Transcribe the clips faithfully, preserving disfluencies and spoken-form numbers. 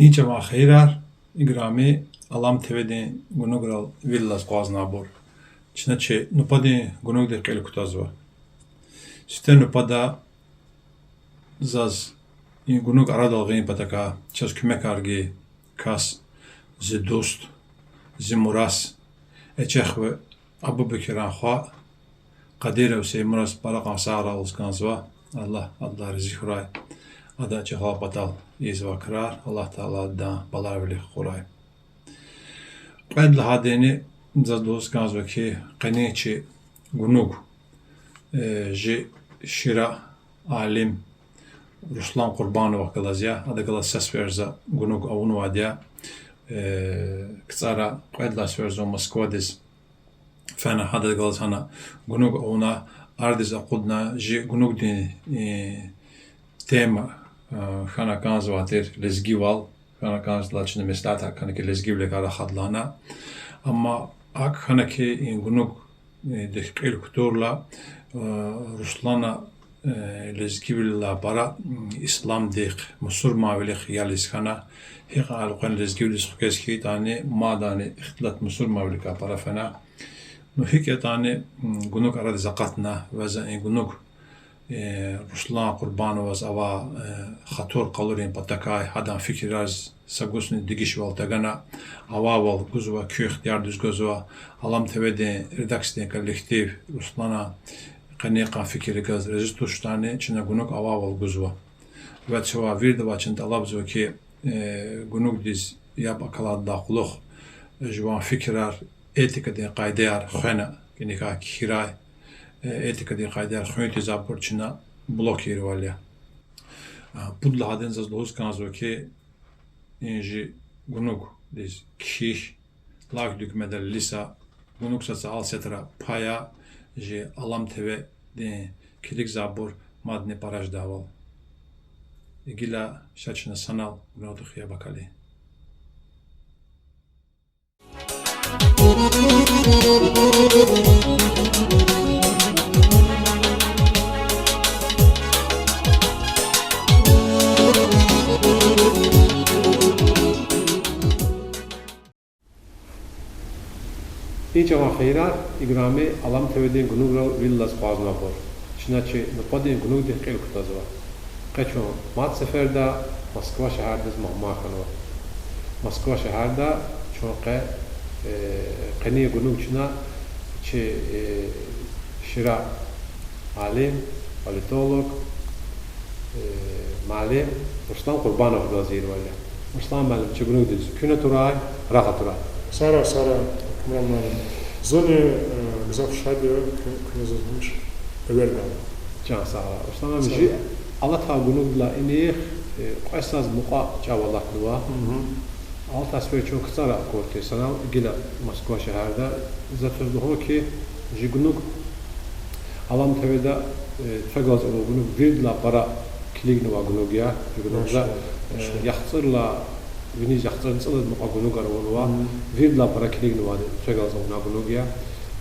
И чӀаван хийирар, играми Алам ТВ-дин гунуграл вил алаз акъвазнавайбур. Чна чи нубатдин гунугдихъ кьил кутазва. Сифте нубатда заз и гунуг арадал гъин патакай чаз куьмекар гайи кас, зи дуст, зи мурас, Эчехви Абубекиран хва Къадиров Сеймураз пара кьван сагърай лугьуз кӀанзава. Аллагь адалай рази хьурай. Ада чахъ патал ийизвай крар Аллагь Таала адан балайрин вилик хурай. Кьвед лагьайдини, заз лугьуз кӀанзава хьи, къенин чи гунуг, э, жи шира алим Руслан Къурбановахъ галаз я, адахъ галаз са сеферда гунуг авунвайди я, э, КцӀара кьвед лагьай сеферда Москвадиз фена, гьадахъ галаз гьана гунуг авуна, арадиз акъудна жи гунугдин, э, тема, э, хьана кӀанзавай тир лезгивал, хьана кӀанзавайла чна меслятар кӀанзава хьи лезгивиликай рахадлана. Амма акӀ хьана хьи и гунуг, э, дихъ кьил кутурла, э, Руслана, э, лезгивилелай пара, м, исламдихъ, мусурманвилихъ ялиз хьана, гьикьван элкъвена лезгивилиз хквез хьайитӀани, мадни ихтилат мусурманвиликай пара фена. Ну, гьикӀ ятӀани, м, гунуг арадиз акъатна, ва за и гунуг, э, Руслан Къурбановаз авай, э, хатур къалурун патакай, гьадан фикирар са гусни дегишвал тагана, авайвал гузва, куь ихтияр дуьз гузва, Алам ТВ-дин редакциядин коллектив Руслана къенин кьван фикиррикай рази туштӀани, чна гунуг авайвал гузва. Ва цава вирида авай чна тӀалабзава хьи, э, гунугдиз яб акалайдалай кьулухъ жуван фикирар этикадин къайдаяр хвена кӀаникай кхьирай, э, этикадин къайдаяр хуьн тийизвайбур чна блок ийирвал я. А, пуд лагьайдини заз лугьуз кӀанзава хьи, и жи гунугдиз кхьихь, лайк дуькӀведал илиса, гунуг сад-сад алцетра пая, жи Алам ТВ-дин килигзавайбур мадни пара жедайвал. Гила ша чна санал гунугдихъ яб акалин. И чӀаван хийирар, играми Алам ТВ-дин гунуграл вил алаз акъвазнавайбур. Чна чи нубатдин гунугдихъ кьил кутазва. Къе чун мад сеферда Москва шегьердиз мугьман хьанва. Москва шегьерда чун къе, э, къенин гунуг чна чи, э, шира алим, политолог, э, муаллим Руслан Къурбановахъ галаз ийирвал я. Руслан муаллим, чи гунугдиз куьн атурай, рагъ атурай. Сагърай, сагърай, Камран муаллим. Зунни, э, гзаф шад я, куь-, куьне заз вуч эвердайла. Чан сагърай. Руслан муаллим, жи алатай гунугдилай инихъ, э, кьве саз мукьва чӀав алатнава. Алатай сефер чун КцӀара акур тир, санал гила Москва шегьерда. За квез лугьун хьи, жи гунуг Алам ТВ-да, э, цве галаз авур гунуг, виридалай пара килигнавай гунуг я. Жи гунуг за, э, яхцӀурла, виниз яхцӀурни цӀуд мукьва гунугар авунва. Виридалай пара килигнавайди цве галаз авунвай гунуг я.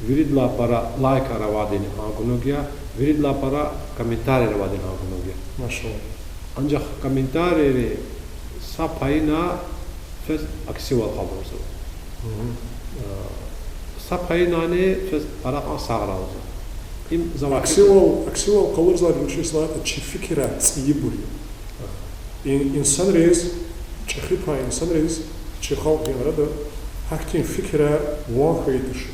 Виридалай пара лайкар авайдини гьа гунуг я. Виридалай пара комментарийяр авайдини гьа гунуг я. Анжах комментарийрин са паюни квез аксивал къалурзава. Э, са паюни квез пара кьван сагърай лугьузва. Им завай... Аксивал, аксивал къалурзавайди вучиз лагьайтӀа чи фикирар цӀийибур я. Ин-, инсанриз, чӀехи пай инсанриз, чи халкьдин арада гьахьтин фикирар ван хьайи туш.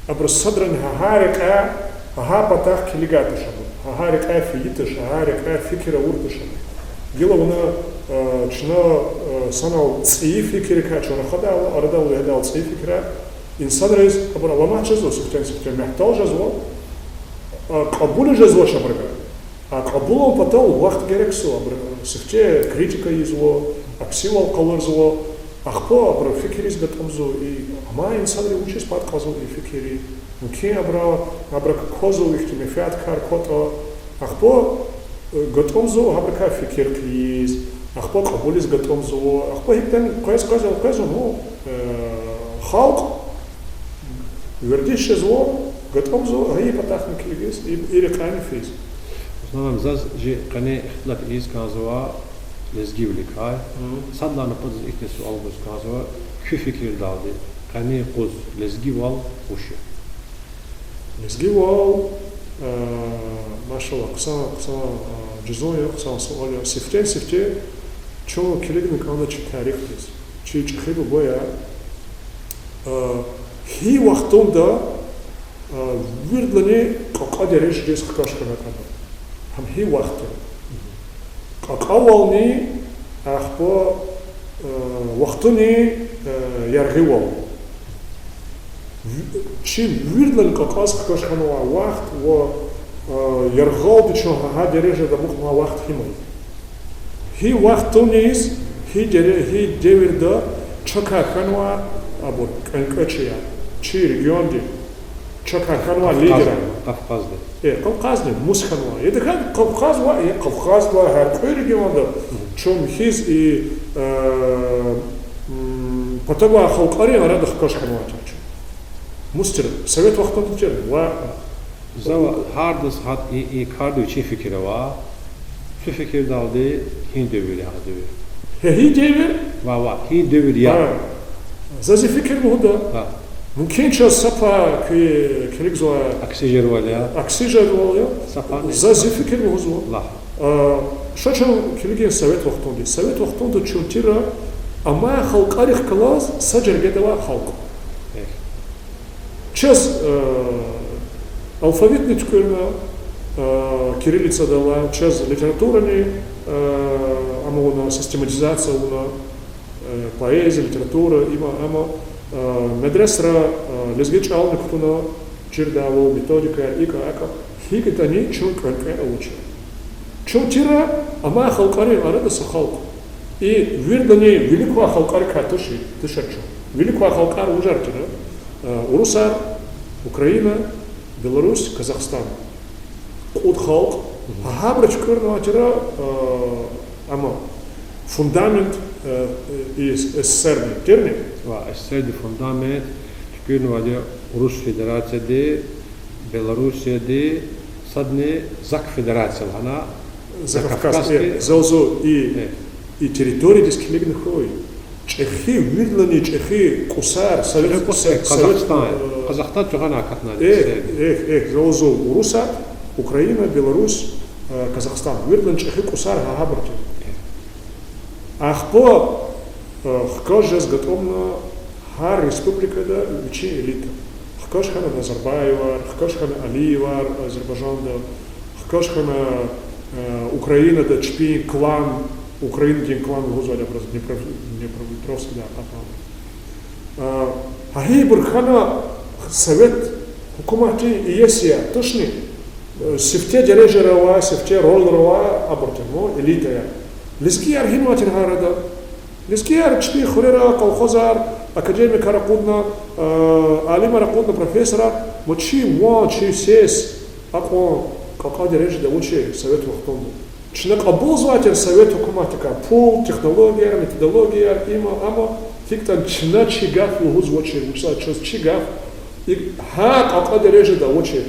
Абуру садрани гьа-гьа рекьяй, гьа-гьа патахъ килигай туш абур, гьа-гьа рекьяй фейи туш, гьа-гьа рекьяй фикир авур туш абур. Гила вуна, э, чна, э, санал цӀийи фикиррикай чун рахадайла, арадал вегьедайла цӀийи фикирар, инсанриз абур аламат жезва, сифтени-сифте мягьтел жезва, э, кьабулиз жезвач абурукай. А кьабулун патал вахт герекзава, абуру сифте критика ийизва, аксивал къалурзава, ахпа абуру фикириз гатӀумзава, и амай инсанри вучиз пад кьазва и фикири, мумкин абуру, абуру квазва ихьтин менфят кар кватӀа, ахпа, э, гатӀумзава гьабурукай фикир хъийиз, ахпа кьабулиз гатӀумзава, ахпа гьикӀ ятӀани къвез-къвез, къвез, ну, э, халкь вердиш жезва, гатӀумзава гьа и патахъни килигиз, и, и рекьяйни физ. Руслан, заз жи къенин ихтилат ийиз кӀанзава, Лезгивиликай. Садлани патаз ихьтин суал гуз кӀанзава, куь фикирдалди, къенин юкъуз лезгивал вуч я? Лезгивал, машаллагь, хъсан, хъсан, жузун я, хъсан суал я. Сифтени-сифте чун килигна кӀанда чи тарихдиз, чи чӀехи бубаяр, гьи вахтунда виридалайни кьакьа дережадиз хкаж хьана кӀанда. Гьам гьи вахт я. Кьакьавални, ахпа вахтунин яргъивал. Чи виридалайни кьакьаз хкаж хьанвай вахт ва яргъалди чун гьа, гьа дережада амукьнавай вахт гьим я. Гьи вахтуниз, гьи дере-, гьи девирда чакай хьанвай абур кӀвенкӀвечияр, чи регионди чакай хьанвай лидерар. Кавказди. Э, Кавказни мус хьанвай. Идакай Кавказ ва, э, Кавказда, гьар кьве регионда чун хьиз и патавай халкьарин арада хкаж хьанвай тир чун. Мус тир, совет вахтунда тир ва за ва гьардаз гьа и, и кардик вичин фикир ава. Куь фикирдалди, гьи девир я гьа девир? Гьи, гьи девир? Ва, ва, гьи девир я? За зи фикир лугьуда. Мумкин, чаз са пай килигзавай акси жедайвал я. Акси жедайвал я. За зи фикир лугьузва. Ша чун килигин совет вахтунда. Совет вахтунда чун тир амай халкьарихъ галаз са жергеда авай халкь. Чаз алфавитни туькӀуьрна кириллицадал, чаз литературани ам авуна, систематизация авуна, поэзия, литература, има, ама медресара лезги чӀални кутуна, чирдайвал, методика, икӀа, акӀа, гьикӀ ятӀани чун кӀвенкӀве авачир. Чун тир амай халкьарин арада са халкь. И виридалайни вилик квай халкьарикай туш, тушир чун. Вилик квай халкьар вужар тир? Урусар, Украина, Беларусь, Казахстан. Кьуд халкь. Гьабуру туькӀуьрнавай тир ам фундамент СССР-ди, тирни? Ва СССР-ди фундамент туькӀуьрнавайди Урус Федерацияди, Белоруссияди, садни Зак Федерация лагьана, Закавказский, Закавказский, э, зал-зал и, и территориядиз килигна хьуй. ЧӀехи, виридалайни чӀехи кӀусар, совет, Казахстан, Казахстан чугъана акатна. Эхь, эхь, зал-зал урусар, Украина, Беларусь, Казахстан. Виридалайни чӀехи кӀусар гьа гьабур тир. Ахпа хкаж жез гатӀумна гьар республикада вичин элита. Хкаж хьана Назарбаевар, хкаж хьана Алиевар Азербайжанда, хкаж хьана Украинада чпин клан, Украинадин клан лугьузвайди абуруз, Днепро-, Днепропетровскда акъатна. Гьа гьибур хьана совет гьукуматдин иесияр, тушни? Сифте дережаяр авай, сифте рольяр авай абур тир, ну, элитаяр. Лезгияр гьинвай тир гьа арада? Лезгияр чпин хуьрера, колхозар, академикар акъудна, алимар акъудна, профессорар, ма чи ван, чи сес акьван кьакьа дережада авачир совет вахтунда. Чна кьабулзавай тир совет гьукуматдикай пул, технологияр, методологияр, има, ама, гьикӀ ятӀани чна чи гаф лугьузвачир, вучиз лагьайтӀа чаз чи гаф гьа кьакьа дережада авачир.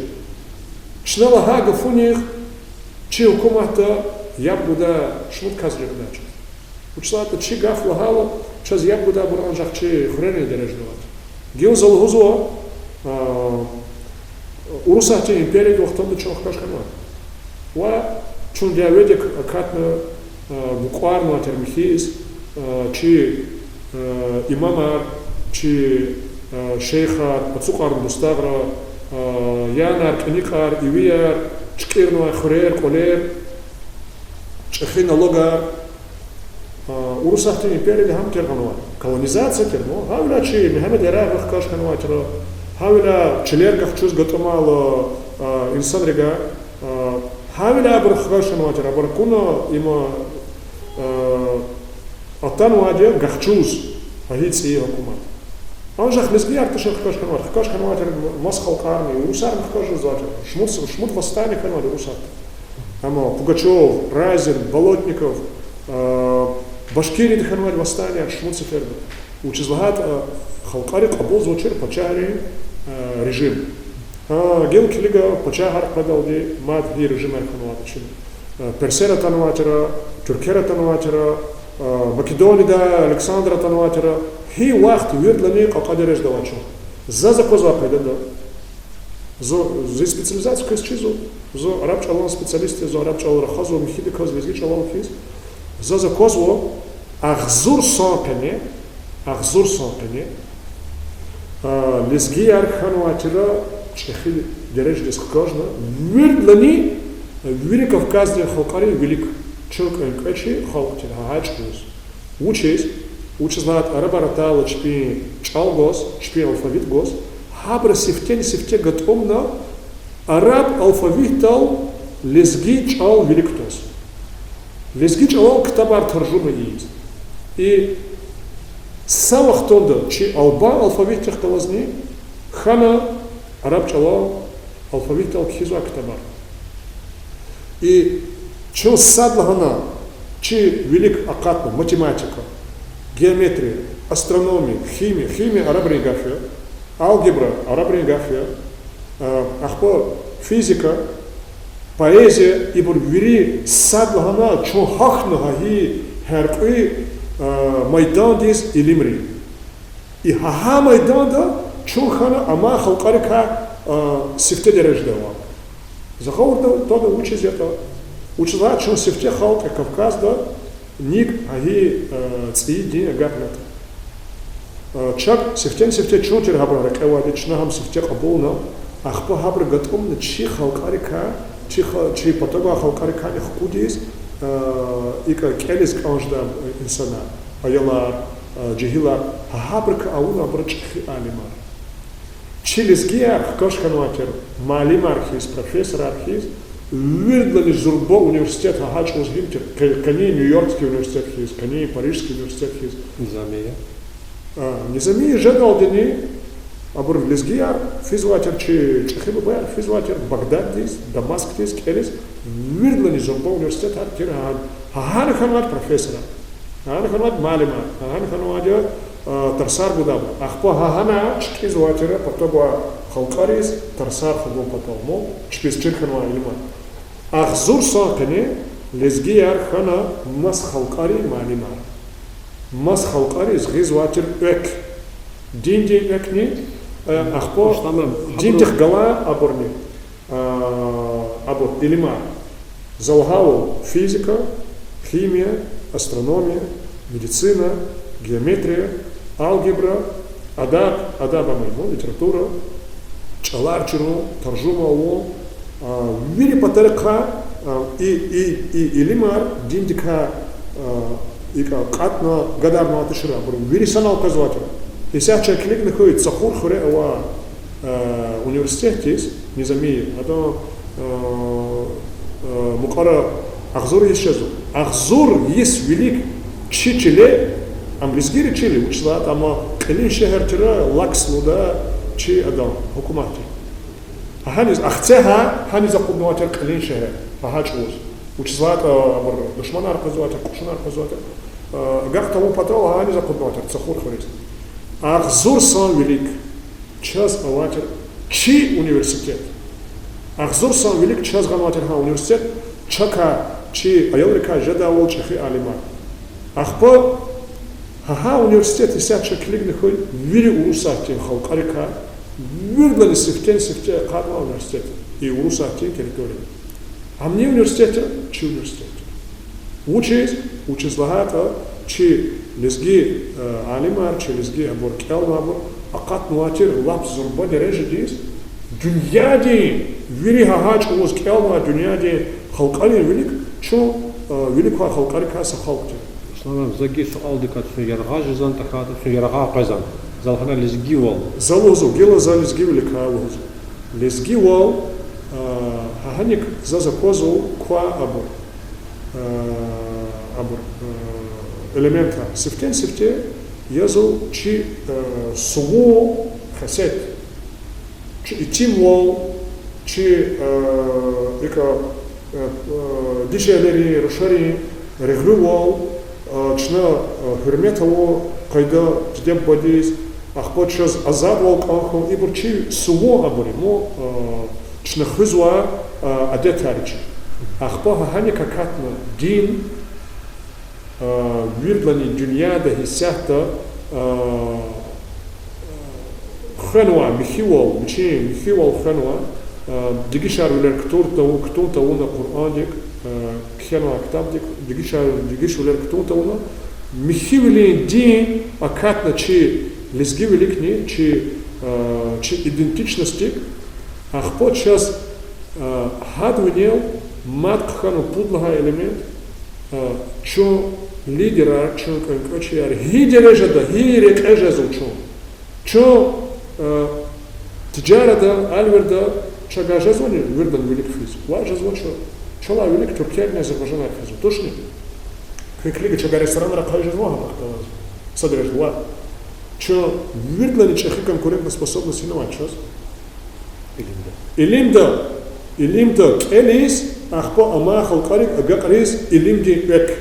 Чна лагьай гафунихъ чи гьукуматда яб гудай шумуд кас жагъидай чаз. Вучиз лагьайтӀа чи гаф лагьайла, чаз яб гудайбур анжах чи хуьрерин дережада авай. Гила за лугьузва, Урусатдин империядин вахтунда чун хкаж хьанвай. Ва чун дяведик акатна, букварнавай тир михьиз, чи имамар, чи шейхар, ацукьарни дустагъра, янар, кӀаникьар, ивияр, чкӀирнавай хуьрер, кӀвалер, чӀехи налогар, Урусатдин империяди гьам тир гъанва, колонизация тир, ну, гьавиляй чи Мегьамед Ярагъви хкаж хьанвай тир, гьавиляй чилер къахчуз гатӀумайла инсанривай, гьавиляй абуру хкаж хьанвай тир, абур акуна има атанвайди я къахчуз, гьа и цӀийи гьукумат. Анжах лезгияр тушир хкаж хьанвай, хкаж хьанвай тир маса халкьарни, урусарни хкаж жезвай тир. Шумуд, шумуд восстание хьанвайди Урусатда. Амма Пугачёв, Разин, Болотников, Башкирияда хьанвайди восстанияр шумуд сеферда. Вучиз лагьайтӀа халкьари кьабулзавачир пачагьрин режим. Гила килига, пачагьар къведалди мад гьи режимар хьанвайди чна. Персер атанвайтӀа, туьрквер атанвайтӀа, Македонияда Александр атанвайтӀа, гьи вахт виридалайни кьакьан дережада авай чун. Заз аквазвай къайдада. Зун, зи специализация квез чизва, зун араб чӀалан специалист я, зун араб чӀал рахазва михьидаказ лезги чӀалал хьиз. Заз аквазва, агъзур сан къене, агъзур сан къене, лезгияр хьанвай тир чӀехи дережадиз хкажна, виридалайни, вири Кавказдин халкьарин вилик, чун кӀвенкӀвечи халкь тир гьа гьа чӀавуз. Вучиз, вучиз лагьайтӀа арабар атайла чпин чӀал гваз, чпин алфавит гваз, гьабуру сифтени-сифте гатӀумна араб алфавитдал лезги чӀал вилик тваз. Лезги чӀалал ктабар таржума ийиз. И са вахтунда чи албан алфавитдихъ галазни хьана араб чӀалал алфавитдал кхьизвай ктабар. И чун садлагьана чи вилик акъатна математика, геометрия, астрономия, химия, химия арабрин гаф я, алгебра арабрин гаф я, ахпа физика, поэзия, ибур вири садлагьана чун гьахьна гьа и гьяркьуь майдандиз илимрин. И гьа гьа майданда чун хьана амай халкьарикай сифте дережада ава. За гъавурда твада вучиз ятӀа. Вучиз лагьайтӀа чун сифте халкь я Кавказда, ник гьа и цӀийи дин агакьнатӀа. Чак сифтени-сифте чун тир гьабурун рекье авайди, чна гьам сифте кьабулна, ахпа гьабуру гатӀумна чи халкьарикай, чи ха-, чи патав гвай халкьарикайни хкудиз, икӀа кӀелиз кӀан жедай инсанар, аялар, жегьилар, гьа гьабурукай авуна абуру чӀехи алимар. Чи лезгияр хкаж хьанвай тир муаллимар хьиз, профессорар хьиз, виридалайни зурба университет гьа гьа чӀавуз гьим тир, къе-, къенин Нью-Йоркский университет хьиз, къенин Парижский университет хьиз. Низамия. Низамия жедалдини абур лезгияр физвай тир, чи чӀехи бубаяр физвай тир Багдаддиз, Дамаскдиз кӀелиз, виридалайни зурба университетар тир гьа гьана. Гьа гьана хьанвай тир профессорар, гьа гьана хьанвай тир муаллимар, гьа гьана хьанвай тир тарсар гудайбур. Ахпа гьа гьана чкӀизвай тир патав гвай халкьариз тарсар хгун патал, мо чпиз чир хьанвай илимар. Агъзур сан къене лезгияр хьана мас халкьарин муаллимар. Мас халкьариз гъизвай тир экв. Диндин эквни, ахпа диндихъ галай абурни, абур илимар. За лагьайвал, физика, химия, астрономия, медицина, геометрия, алгебра, адаб, адаб ама литература, чӀалар чирун, таржума авун, вири патарихъай и, и, и илимар диндикай икӀ кьатӀна гадарнавай тушир абуру. Вири санал къвезвай тир. Исятда чун килигна хьуй Цахур хуьре авай университетдиз, Низамия, адан мукьвара агъзур йис жезва. Агъзур йис вилик чи чиле, ам лезгийрин чил я, вучиз лагьайтӀа ам кьилин шегьер тир, лакс лугьуда чи адан гьукуматди. Гьаниз, Ахцегьа, гьаниз акъуднавай тир кьилин шегьер, гьа гьа чӀавуз. Вучиз лагьайтӀа абур душманар къвезвай тир, кьушунар къвезвай тир. Агакь тавун патал гьаниз акъуднавай тир Цахур хуьруьз. Агъзур сан вилик чаз авай тир чи университет. Агъзур сан вилик чаз гъанвай тир гьа университет, чакай, чи аялрикай жедайвал чӀехи алимар. Ахпа гьа гьа университет исятда чун килигна хьуй вири Урусатдин халкьарикай, виридалайни сифтени-сифте акъатнавай университет я и Урусатдин территорияда. Ам ни университет я? Чи университет я. Вучиз? Вучиз лагьайтӀа чи лезги алимар, чи лезги абур кӀелнавайбур акъатнавай тир лап зурба дережадиз, дуьньядин, вири гьа гьа чӀавуз кӀелнавай дуьньядин халкьарин вилик, чун вилик квай халкьарикай са халкь тир. Руслан, за гила суалдикай чун яргъаз жезан тахьайтӀа, чун яргъай къвезан. За лагьана лезгивал. За лугьузва, гила за лезгивиликай лугьузва. Лезгивал, гьа гьаник заз аквазва квай абур, абур элементар. Сифтени-сифте язва чи сувун хесет, чи итимвал, чи икӀ дишегьлийрин, рушарин регъуьвал, чна гьуьрмет авун къайда диде-бубадиз, ахпа чаз азадвал кӀан хьун, ибур чи сувун абур я, мо чна хуьзвай адетар я чи. Ахпа гьа гьаник акатна дин, виридалайни дуьньяда гьисятда хвенва михьивал, вичин михьивал хвенва, дегишарвилер кутун тавуна, кутун тавуна Къуръандик, кхьенвай ктабдик дегишар-, дегишвилер кутун тавуна, михьивилин дин акатна чи лезгивиликни, чи, чи идентичностдик. Ахпа чаз гьадан винел мад хъхьана пуд лагьай элемент: чун лидерар, чун кӀвенкӀвечияр, гьи дережада, гьи рекье жезва чун. Чун тижарада, алверда чавай жезвани виридан вилик физ? Ваъ, жезва чун. Чалай вилик туьркерни азербайжанар физва, тушни? Куьн килиг, чавай ресторанра ахъай жезва гьа вахтара? Са дережада ваъ. Чун виридалайни чӀехи конкурентоспособность гьинавай чаз? Илимда. Илимда, илимда кӀелиз, ахпа амай халкьарик агакьариз илимдин экв.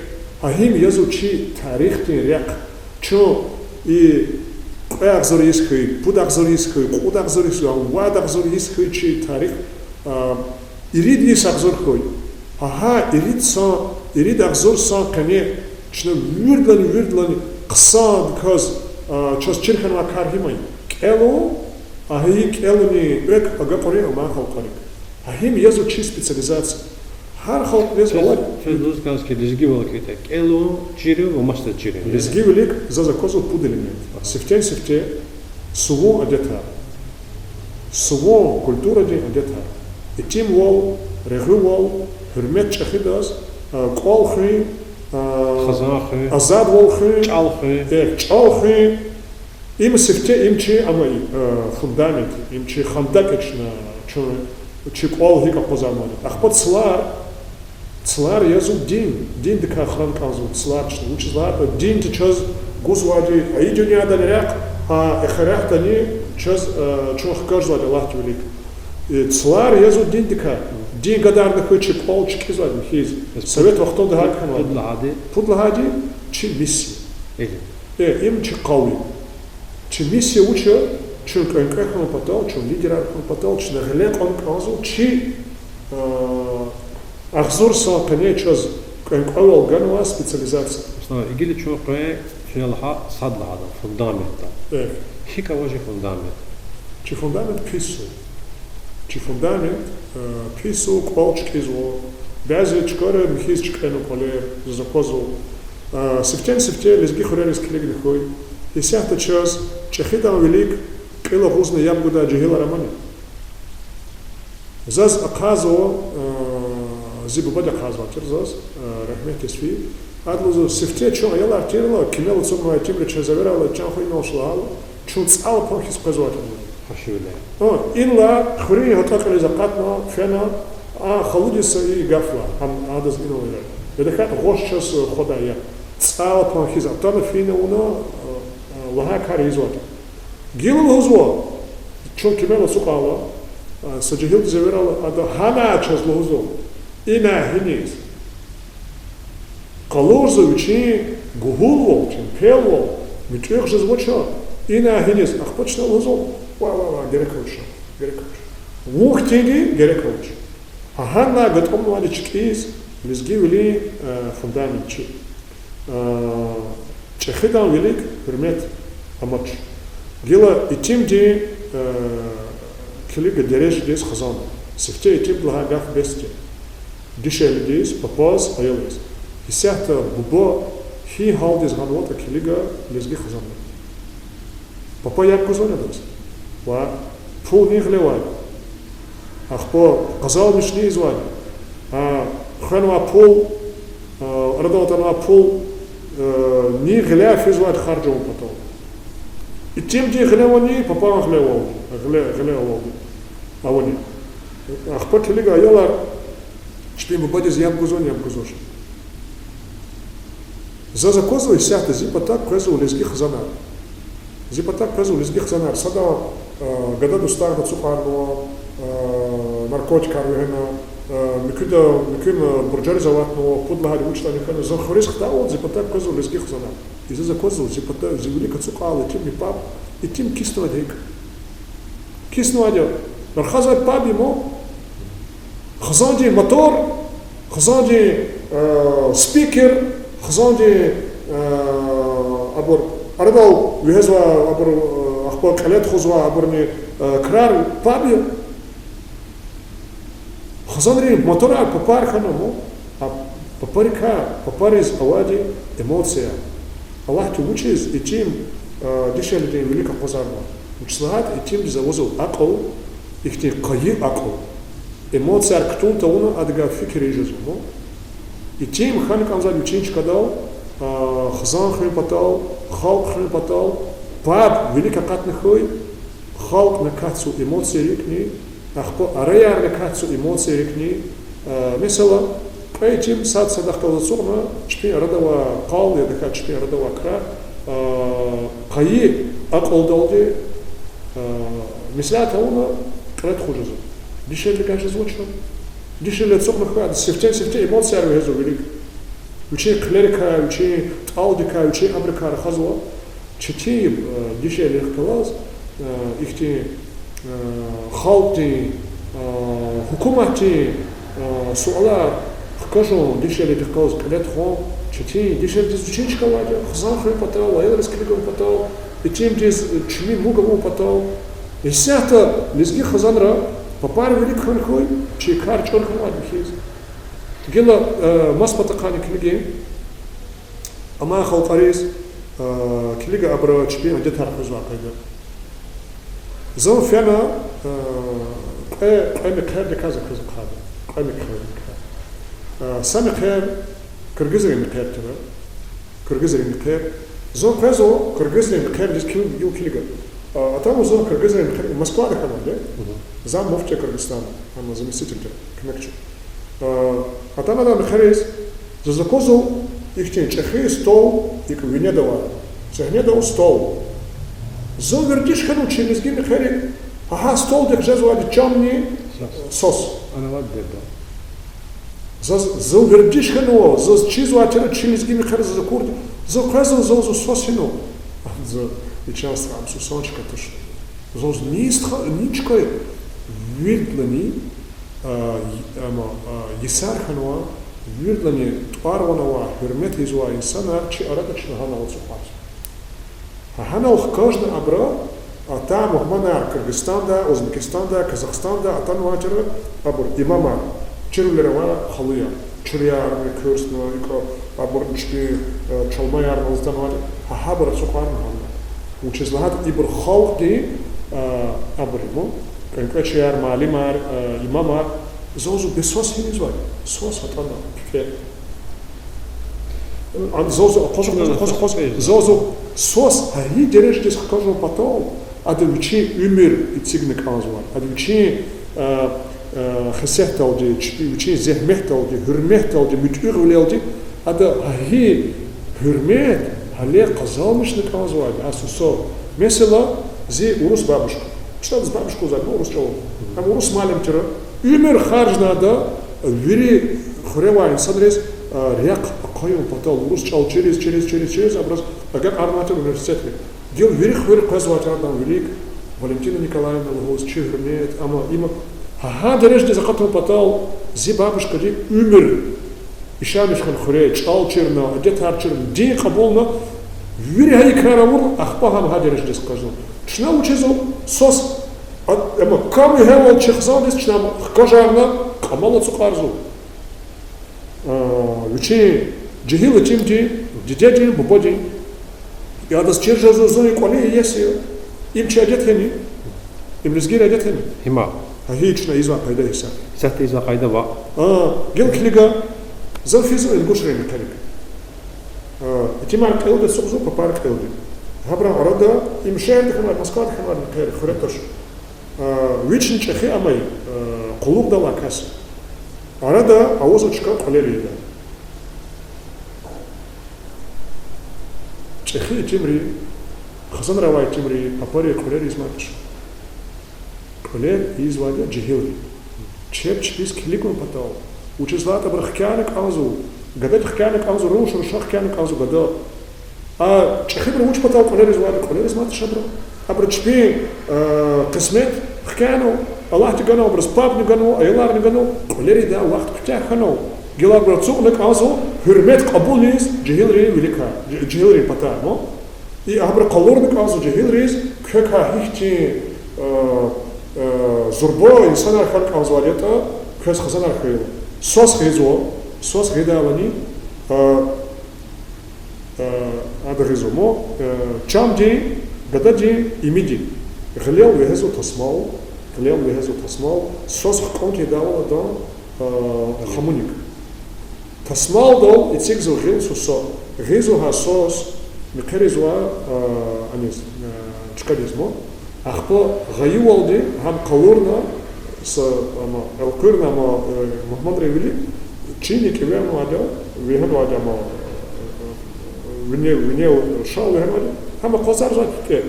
Гьа гьим язва чи тарихдин рехъ. Чун и кьве агъзур йис хьуй, пуд агъзур йис хьуй, кьуд агъзур йис хьуй, вад агъзур йис хьуй чи тарих, ирид йис агъзур хьуй. Гьа гьа ирид сан, ирид агъзур сан къене чна виридалайни, виридалайни хъсандаказ чаз чир хьанвай кар гьим я: кӀелун, гьа и кӀелунин экв агакьарун амай халкьарик. Гьа гьим язва чи специализация. Гьар халкьдиз ава. Квез лугьуз кӀанзава хьи, лезгивал хьайитӀа кӀелун, чирун ва масадаз чирун. Лезгивилик заз аквазва пуд элемент: сифтени-сифте сувун адетар, сувун культурадин адетар: итимвал, регъуьвал, гьуьрмет чӀехидаз, кӀвал хуьн, хизан хуьн, азадвал хуьн, чӀал хуьн, э, чӀал хуьн. Им сифте, им чи ама, фундамент, им чи хандакӀ я чна, чун, чи кӀвал гьикӀ акъвазарнаватӀа. Ахпа цлар, цлар язва дин, диндикай хран кӀанзава цлар чна. Вучиз лагьайтӀа динди чаз гузвайди я и дуьньядани рехъ, а эхиратдани чаз, чун хкажзавайди Аллагьдин вилик. Цлар язва диндикай. Дин гадарна хьуй чи кӀвал чкӀизвайди михьиз. Совет вахтунда гьакӀ хьанвай. Пуд лагьайди, чи миссия. Э, им чи къав я. Чи миссия вуч я? Чун кӀвенкӀве хьун патал, чун лидерар хьун патал чна гъиле кьун кӀанзава чи агъзур сан къене чаз кӀвенкӀвевал ганвай специализация. Аслан, гила чун къе, чна лагьай сад лагьайди, фундамент я. Э. ГьикӀ ава чи фундамент? Чи фундамент пис я. Чи фундамент пис я, кӀвал чкӀизва. Бязи чкайра михьиз чкӀена кӀвалер, заз аквазва. Сифтени-сифте лезги хуьрериз килигна хьуй, исятда чаз чӀехидан вилик кьил агъузна яб гудай жегьилар амани? Заз ахъайзава, зи бубади ахъайзавай тир заз, рагьметдиз фейи. Ада лугьузва: сифте чун аялар тирла, кимел ацукьнавай итимри чаз эверайла, чан хва инал ша лагьайла, чун цӀал пан хьиз къвезвай тир лугьузва. Инлай хуьруьн гьатӀа кьилиз акъатна, фена, а халудиз са и гаф лагь, ам адаз инал эвер. Ведахъ гъваш чаз хвадай я. ЦӀал пан хьиз атана фена вуна, лагьай кар ийизвай тир. Гила лугьузва, чун кимел ацукьайла, са жегьилдиз эверайла, ада гьана чаз лугьузва: ина гьиниз? Къалурзава вичин гуьгьуьлвал, вичин пелвал, муьтӀуьгъ жезвач, ина гьиниз? Ахпа чна лугьузва: ва, ва, ва, герек авач, герек авач. Вун хьтинди герек авач. Гьа гьана гатӀунвайди чкӀиз лезгивилин фундамент чи. ЧӀехидан вилик гьуьрмет амач. Гила итимдин килига дережадиз хизан. Сифте итимди лагьай гаф бес тир. Дишегьлидиз, папаз, аялриз. Исятда буба гьи гьалдиз гъанватӀа килига, лезги хизанда. Папа яб гузвани адаз? Ваъ. Пул нин гъиле авайди? Ахпа къазалмишни ийизвайди? Хвенвай пул, арадал атанвай пул нин гъиляй физвайди харж авун патал? Итимдин гъиле авани, папан гъиле авалди, гъиле, гъиле авалди авани? Ахпа килига, аялар, чпин бубадиз яб гузвани, яб гузвачни? Заз аквазва, исятда зи патав къвезва лезги хизанар. Зи патав къвезва лезги хизанар. Садан гада дустарни ацукьарнава, наркотикар вегьена, муькуьда, муькуьн буржариз аватнава, пуд лагьайди вуч ятӀани хьана, зун хуьруьз хтайвал зи патав къвезва лезги хизанар. И заз аквазва, зи патав, зи вилик ацукьайла итимни паб, итим киснавайди я гьикӀ? Киснавайди я. Рахазвайди паб я ман. Хизандин мотор, Хизандин, э, спикер, хизандин, э, абур арадал вегьезва, абур, э, ахпа кьиле тухузва абурни, э, крар паб я. Хизанрин моторар папар хьана, мо, а папарикай, папариз авайди эмоция. Аллагьди вучиз итим, э, дишегьлидин вилик акъвазарна? Вучиз лагьайтӀа итимдиз авазва акьул, ихьтин къайи акьул. Эмоцияр кутун тавуна адавай фикир ийиз жезва, мо. Итим хьана кӀанзавайди вичин чкадал, а, хизан хуьн патал, халкь хуьн патал, паб вилик акъатна хьуй, халкьни акатзава эмоциярикни, ахпа араярни акатзава эмоциярикни, а, месела, кьве итим сад садахъ галаз ацукьна, чпин арада авай къал, я тахьайтӀа чпин арада авай крар, а, къайи акьулдалди, а, меслят авуна кьиле тухуз жезва. Дишегьлидикай жезвач ам. Дишегьли ацукьна хьуй, ада сифтени-сифте эмоцияр вегьезва вилик. Вичин хъилерикай, вичин тӀалдикай, вичин абурукай рахазва. Четин, э, дишегьлихъ галаз, э, ихьтин, э, халкьдин, э, гьукуматдин, э, суалар хкажун, дишегьлидихъ галаз кьиле тухун четин. Дишегьлидиз вичин чка авайди я, хизан хуьн патал, аялриз килигун патал, итимдиз, э, чими муг авун патал. Исятда лезги хизанра папар вилик хьана хьуй, чи кар чӀур хьанвайди хьиз. Гила, э, мас патахъайни килигин, амай халкьариз, э, килига абуру чпин адетар хуьзвай къайда. Зун фена, э, кьве, кьве мехъердикай за квез ахъайда. Кьве мехъердикай. Э, са мехъер киргизрин мехъер тир. Киргизрин мехъер. Зун къвезва киргизрин мехъердиз, кил-, гила килига. А, атанва зун киргизрин мехъер, Москвада хьанвайди. Заммуфтия Кыргызстана, амма заместитель тир, куьмекчи. А, атана адан мехъериз, заз аквазва ихьтин чӀехи стол, икӀ винедавай, сегьнеда авай стол. Зун вердиш хьанва чи лезги мехъерик, гьа столдихъ жезвайди чамни сос. Заз, зун вердиш хьанва, заз чизвай тир чи лезги мехъер, заз акурди. Зун къвезва, зун, зун сос гьинава. Зун, и чан стха, ам сусан чка туш. Заз ни стха, ни чка я. Виридалайни, а, и-, ама, а, йисар хьанва, виридалайни тӀвар-ван авай, гьуьрмет ийизвай инсанар чи арада чна гьанал ацукьарзава. Гьа-, гьанал хкажна абуру, атай мугьманар Кыргызстандай, Узбекистандай, Казахстандай атанвай тир, абур имамар, чирвилер авай халуяр, чуриярни, куьрсни, икӀ, абур чпин, э, чалмаяр алаз атанвай тир, гьа, гьабур ацукьарна гьанал. Вучиз лагьайтӀа ибур халкьдин, э, абур я, кӀвенкӀвечияр, муаллимар, э, имамар, заз бес сос гьинизвай, сос атӀана, пипӀе. Ан заз акъваз, акъваз, акъваз, акъваз. Заз сос гьа и дережадиз хкажун патал, ада вичин уьмуьр эцигна кӀанзавай, ада вичин, э, э, хесетдалди, чпи-, вичин зегьметдалди, гьуьрметдалди, муьтӀуьгъвилелди, ада гьа и гьуьрмет гьале къазанмишна кӀанзавайди, а сусал. Месела, зи урус бабушка. ЧӀал зи бабушка лугьузва, урус чӀалал. Ам урус муаллим тир. Уьмуьр харжна ада вири хуьре авай инсанриз, а, рехъ ахъаюн патал урус чӀал чириз, чириз, чириз, чириз, абуруз агакьарнавай тир университетдик. Гила вири хуьр къвезвай тир адан вилик, Валентина Николаевна лугьуз, чи гьуьрмет, амма има, гьа, гьа дережадиз акъатун патал зи бабушкади уьмуьр яшамиш хьана хуьре, чӀал чирна, адетар чирна, дин кьабулна, вири гьа и крар авур, ахпа гьам гьа дережадиз хкажна. Чна вучиз сос, а, амма кам вегьейвал чи хизандиз чна хкажарна, кьамал ацукьарзава. А, вичин жегьил итимдин, дидедин, бубадин, я адаз чир жезва зун и кӀвалин иеси, им чи адет яни, им лезгийрин адет яни. Има. Гьа и чна ийизвай къайда исятда. Исятда ийизвай къайда ва. А, гила килига, зун физва ингушрин мехъерик. А, итимар кьилди ацукьзава, папар кьилди. Гьабурун арада, им шегьерда хьанвай, Москвада хьанвай мехъер, хуьре туш. А, вични чӀехи амай, а, къуллугъдал алай кас. Арада авазва чка кьуьлер ийидай. ЧӀехи итимри, хизанра авай итимри папари кьуьлер ийизмач. Кьуьлер ийизвайди я жегьилри. Чеб чпиз килигун патал. Вучиз лагьайтӀа абуру хкяна кӀанзава, гадади хкяна кӀанзава, руш-руша хкяна кӀанзава гада. А чӀехибуру вуч патал кьуьлер ийизвайди я? Кьуьлер ийизмач абуру. Абуру чпин, э, къисмет хкянава, Аллагьди ганва, абуруз пабни ганва, аяларни ганва, кьуьлер ийидай вахт куьтягь хьанва. Гила абур ацукьна кӀанзава гьуьрмет кьабулиз жегьилрин виликай, жегьилрин патай, ну. И абур къалурна кӀанзава жегьилриз, квекай гьихьтин, э, э, зурба инсанар хьана кӀанзавайди ятӀа, квез хизанар хьайила. Свас гъизва, свас гъидайлани, э, э, ада гъизва мо, э, чандин, гададин, имидин. Гъилел вегьезва тасмал, гъилел вегьезва тасмал, свас хкӀан тийидайвал адан, э, хамуник. Тасмалдал эцигзава гъил сваса, гъизва гьа свас, мехъеризва, э, аниз, э, чкадиз мо. Ахпа гъайивалди гьам къалурна, са, ама, элкъуьрна ама, э, мугьманрин вилик, чиник кӀеве амайди я, вегьенвайди ама, э, вине, винел шал вегьенвайди, гьам акъвазарзавай кьве.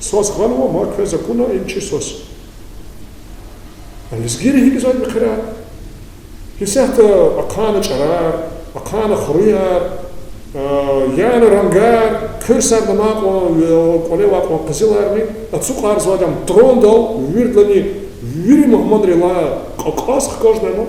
Свас гъанва, ма квез акуна, им чи свас. Лезгийри гьикӀ ийизвайди мехъерар? Гьисятда ахъайна чӀарар, ахъайна хуруяр, а, яна рангар, куьрсар, дамахъ кьван, кӀвале авай кьван къизиларни, ацукьарзавайди ам трондал, виридалайни, вири мугьманрилай кьакьаз хкажнай ма.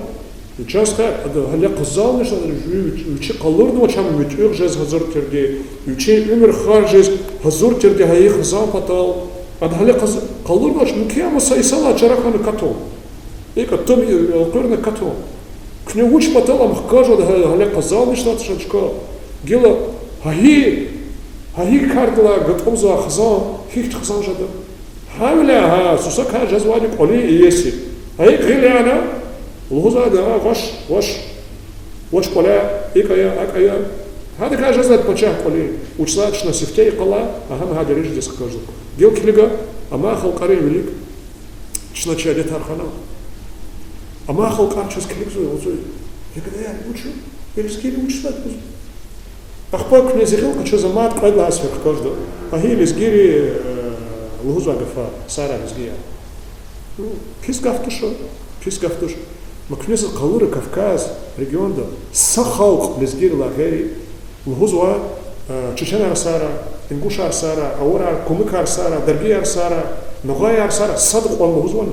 Чан стха, ада гьеле къазалмишна, ви-, вичи къалурнавач ам муьтӀуьгъ жез гьазур тирди, вичин уьмуьр харж жез гьазур тирди гьа и хизан патал. Ада гьеле къаз-, къалурнавач, муькуь ама са йисалай чара хьана катун. ИкӀ атун, элкъуьрна катун. Куьне вуч патал ам хкажнаватӀа, гьа-, гьеле къазалмишна туш а чка. Гила гьа и, гьа и кардилай гатӀумзавай хизан гьихьтин хизан жеда? Гьавиляй гьа сусакай жезвайди кӀвалин иеси. Гьа икӀ гъил яна, лугьузвайди, а, ваш, ваш, ваш кӀваляй, икӀ ая, акӀ ая. Гьадакай жезвайди пачагь кӀвалин. Вучиз лагьайтӀа чна сифте йикъалай, а гьам гьа дережадиз хкажда. Гила килига, амай халкьарин вилик чна чи адетар хана. Амай халкьар чаз килигзава, лугьузва: я гадаяр, вуч я? Я лезгийри вучиз лагьайтӀа, лугьузва. Ахпа куьне зи гъил къачуз амайд, кьвед лагьай сефер хкажда. А гьи лезгийри, э, лугьузвай гафар, сагърай лезгияр. Ну, пис гаф туш, пис гаф туш. Ма куьне заз къалура Кавказ регионда са халкь лезгийрилай гъейри, лугьузва, э, чеченар сагърай, ингушар сагърай, аварар, кумыкар сагърай, даргияр сагърай, нугъаяр сагърай, сад кьван лугьузвани?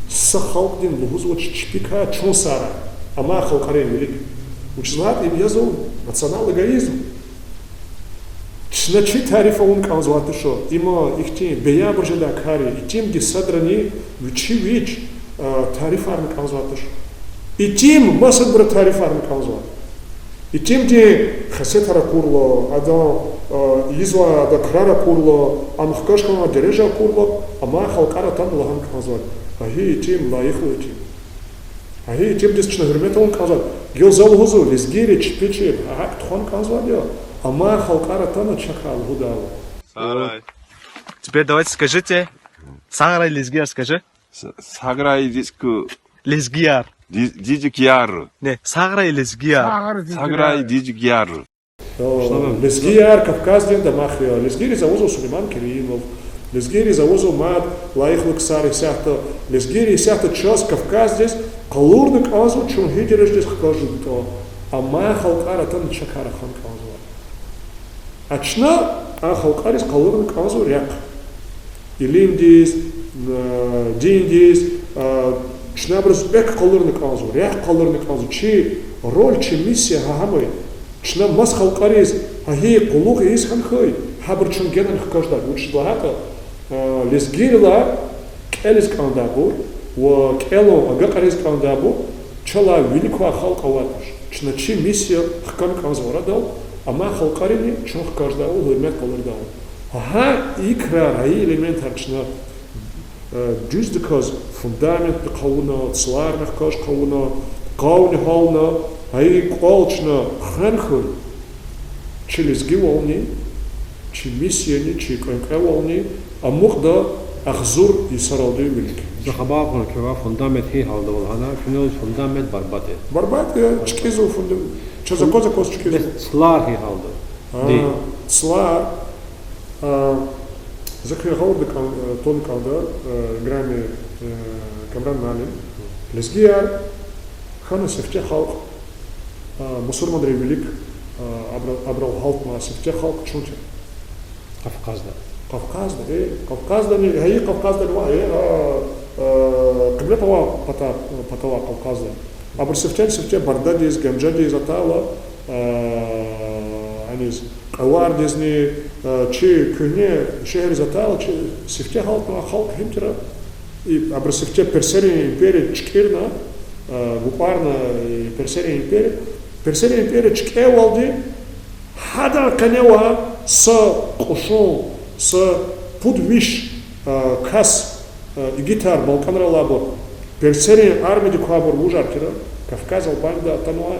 Са халкьдин лугьузвач чпикай чун сагърай, амай халкьарин вилик. Вучиз лагьайтӀа им язва национал эгоизм. Чна чи тариф авун кӀанзавайди туш, има ихьтин беябур жедай кар я, итимди садрани вичи вич, а, тарифарна кӀанзавайди туш. Итим масадбуру тарифарна кӀанзава. Итимдин хесетар акурла, адан, а, ийизвай ада крар акурла, ам хкаж хьанвай дережа акурла, амай халкьар атана лагьана кӀанзавайди: гьа гьи итим, лайихлу итим. Гьа гьи итимдиз чна гьуьрмет авун кӀанзавайди. Гила за лугьузва, лезгийри чпи чеб гьакӀ тухвана кӀанзавайди я, амай халкьар атана чакай лугьудайвал. Теперь давайте скажите, сагърай лезгияр скажи. С-, сагърай дидик-, лезгияр. Ди-, дидикяр. Не, сагърай лезгияр. Сагърай дидикяр. Лезгияр Кавказдин дамах я. Лезгийриз авазва Сулейман Керимов. Лезгийриз авазва мад лайихлу ксар исятда. Лезгийри исятда чаз Кавказдиз къалурна кӀанзава чун гьи дережадиз хкажнатӀа. Амай халкьар атана чакай рахана кӀанзава. А чна а халкьариз къалурна кӀанзава рехъ. Илимдиз, диндиз, чна абуруз экв къалурна кӀанзава, рехъ къалурна кӀанзава. Чи роль, чи миссия гьа гьам я. Чна маса халкьариз гьа гьи къуллугъ ийиз хьана хьайи, гьабур чун генани хкаждай. Вучиз лагьайтӀа лезгийрилай кӀелиз кӀандайбур ва кӀелун агакьариз кӀандайбур чалай вилик квай халкь авайди туш. Чна чи миссия хкана кӀанзава арадал, амай халкьарини чун хкаждайвал, гьуьрмет къалурдайвал. Гьа и крар, гьа и элементар чна дуьздаказ фундаментдихъ авуна, цларни хкаж хъувуна, къавни гьална, гьа и кӀвал чна хвена хьайи, чи лезгивални, чи миссияни, чи кӀвенкӀвевални амукьда агъзур йисаралди вилик. Захабар кьуна квевай фундамент гьи гьалда ава лагьана, куьне лугьуз фундамент барбатӀ я. БарбатӀ я, чкӀизва фундамент. Чаз акваз-акваз чкӀизва. Бес цлар гьи гьалда? Цлар, за куьн гъавурда кӀан-, тун кӀанда, играми Камран муаллим. Лезгияр хьана сифте халкь, мусурманрин вилик, абра-, абурал гьалтнавай сифте халкь чун тир. Кавказда. Кавказда, э, Кавказдани, гьа и Кавказдани ва, э, Кьиблепатан пата-, патавай Кавказда. Абур сифтени-сифте Бардадиз, Генжедиз атайла, а, аниз, Кьавардизни, а, чи куьгьне шегьерриз атайла, чи сифте гьалтна халкь гьим тира. И абур сифте персерин империя чкӀирна, а, букварна, и персерин империя. Персерин империя чкӀевалди, гьадан къене авай са кьушун, са пуд виш, а, кас, а, игитар, балкӀанрал алайбур, персерин армиядик квайбур вужар тира, Кавказ, Албанида атанвай,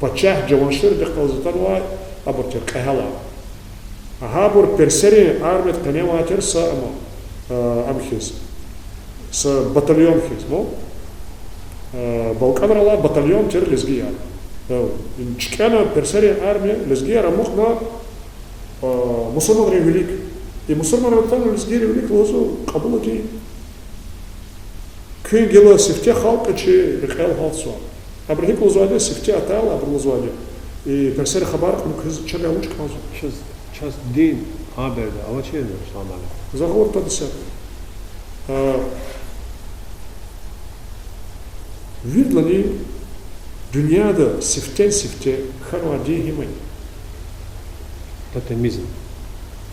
пачагь Джаванширдихъ галаз атанвай, абур тир кьегьалар. Гьабур персерин армиядин къене авай тир са ама, а, ам хьиз, са батальон хьиз, ну, а, балкӀанрал алай батальон тир лезгияр. А, им чкӀана персерин армия, лезгияр амукьна, а, мусурманрин вилик. И мусурманрин ватан лезгийрин вилик лугьузва кьабулдин. Куьн гила сифте халкь я, чи рекьел гьалтзава. Абуру гьикӀ лугьузвайди, сифте атайла абуру лугьузвайди: и персерин хабар кьуна квез чавай вуч кӀанзава? Чаз, чаз дин гьа береда авачирни, Руслан Алимович? За гъавурда тада са. А, виридалайни дуьньяда сифтени-сифте хьанвай дин гьим я? Тотемизм.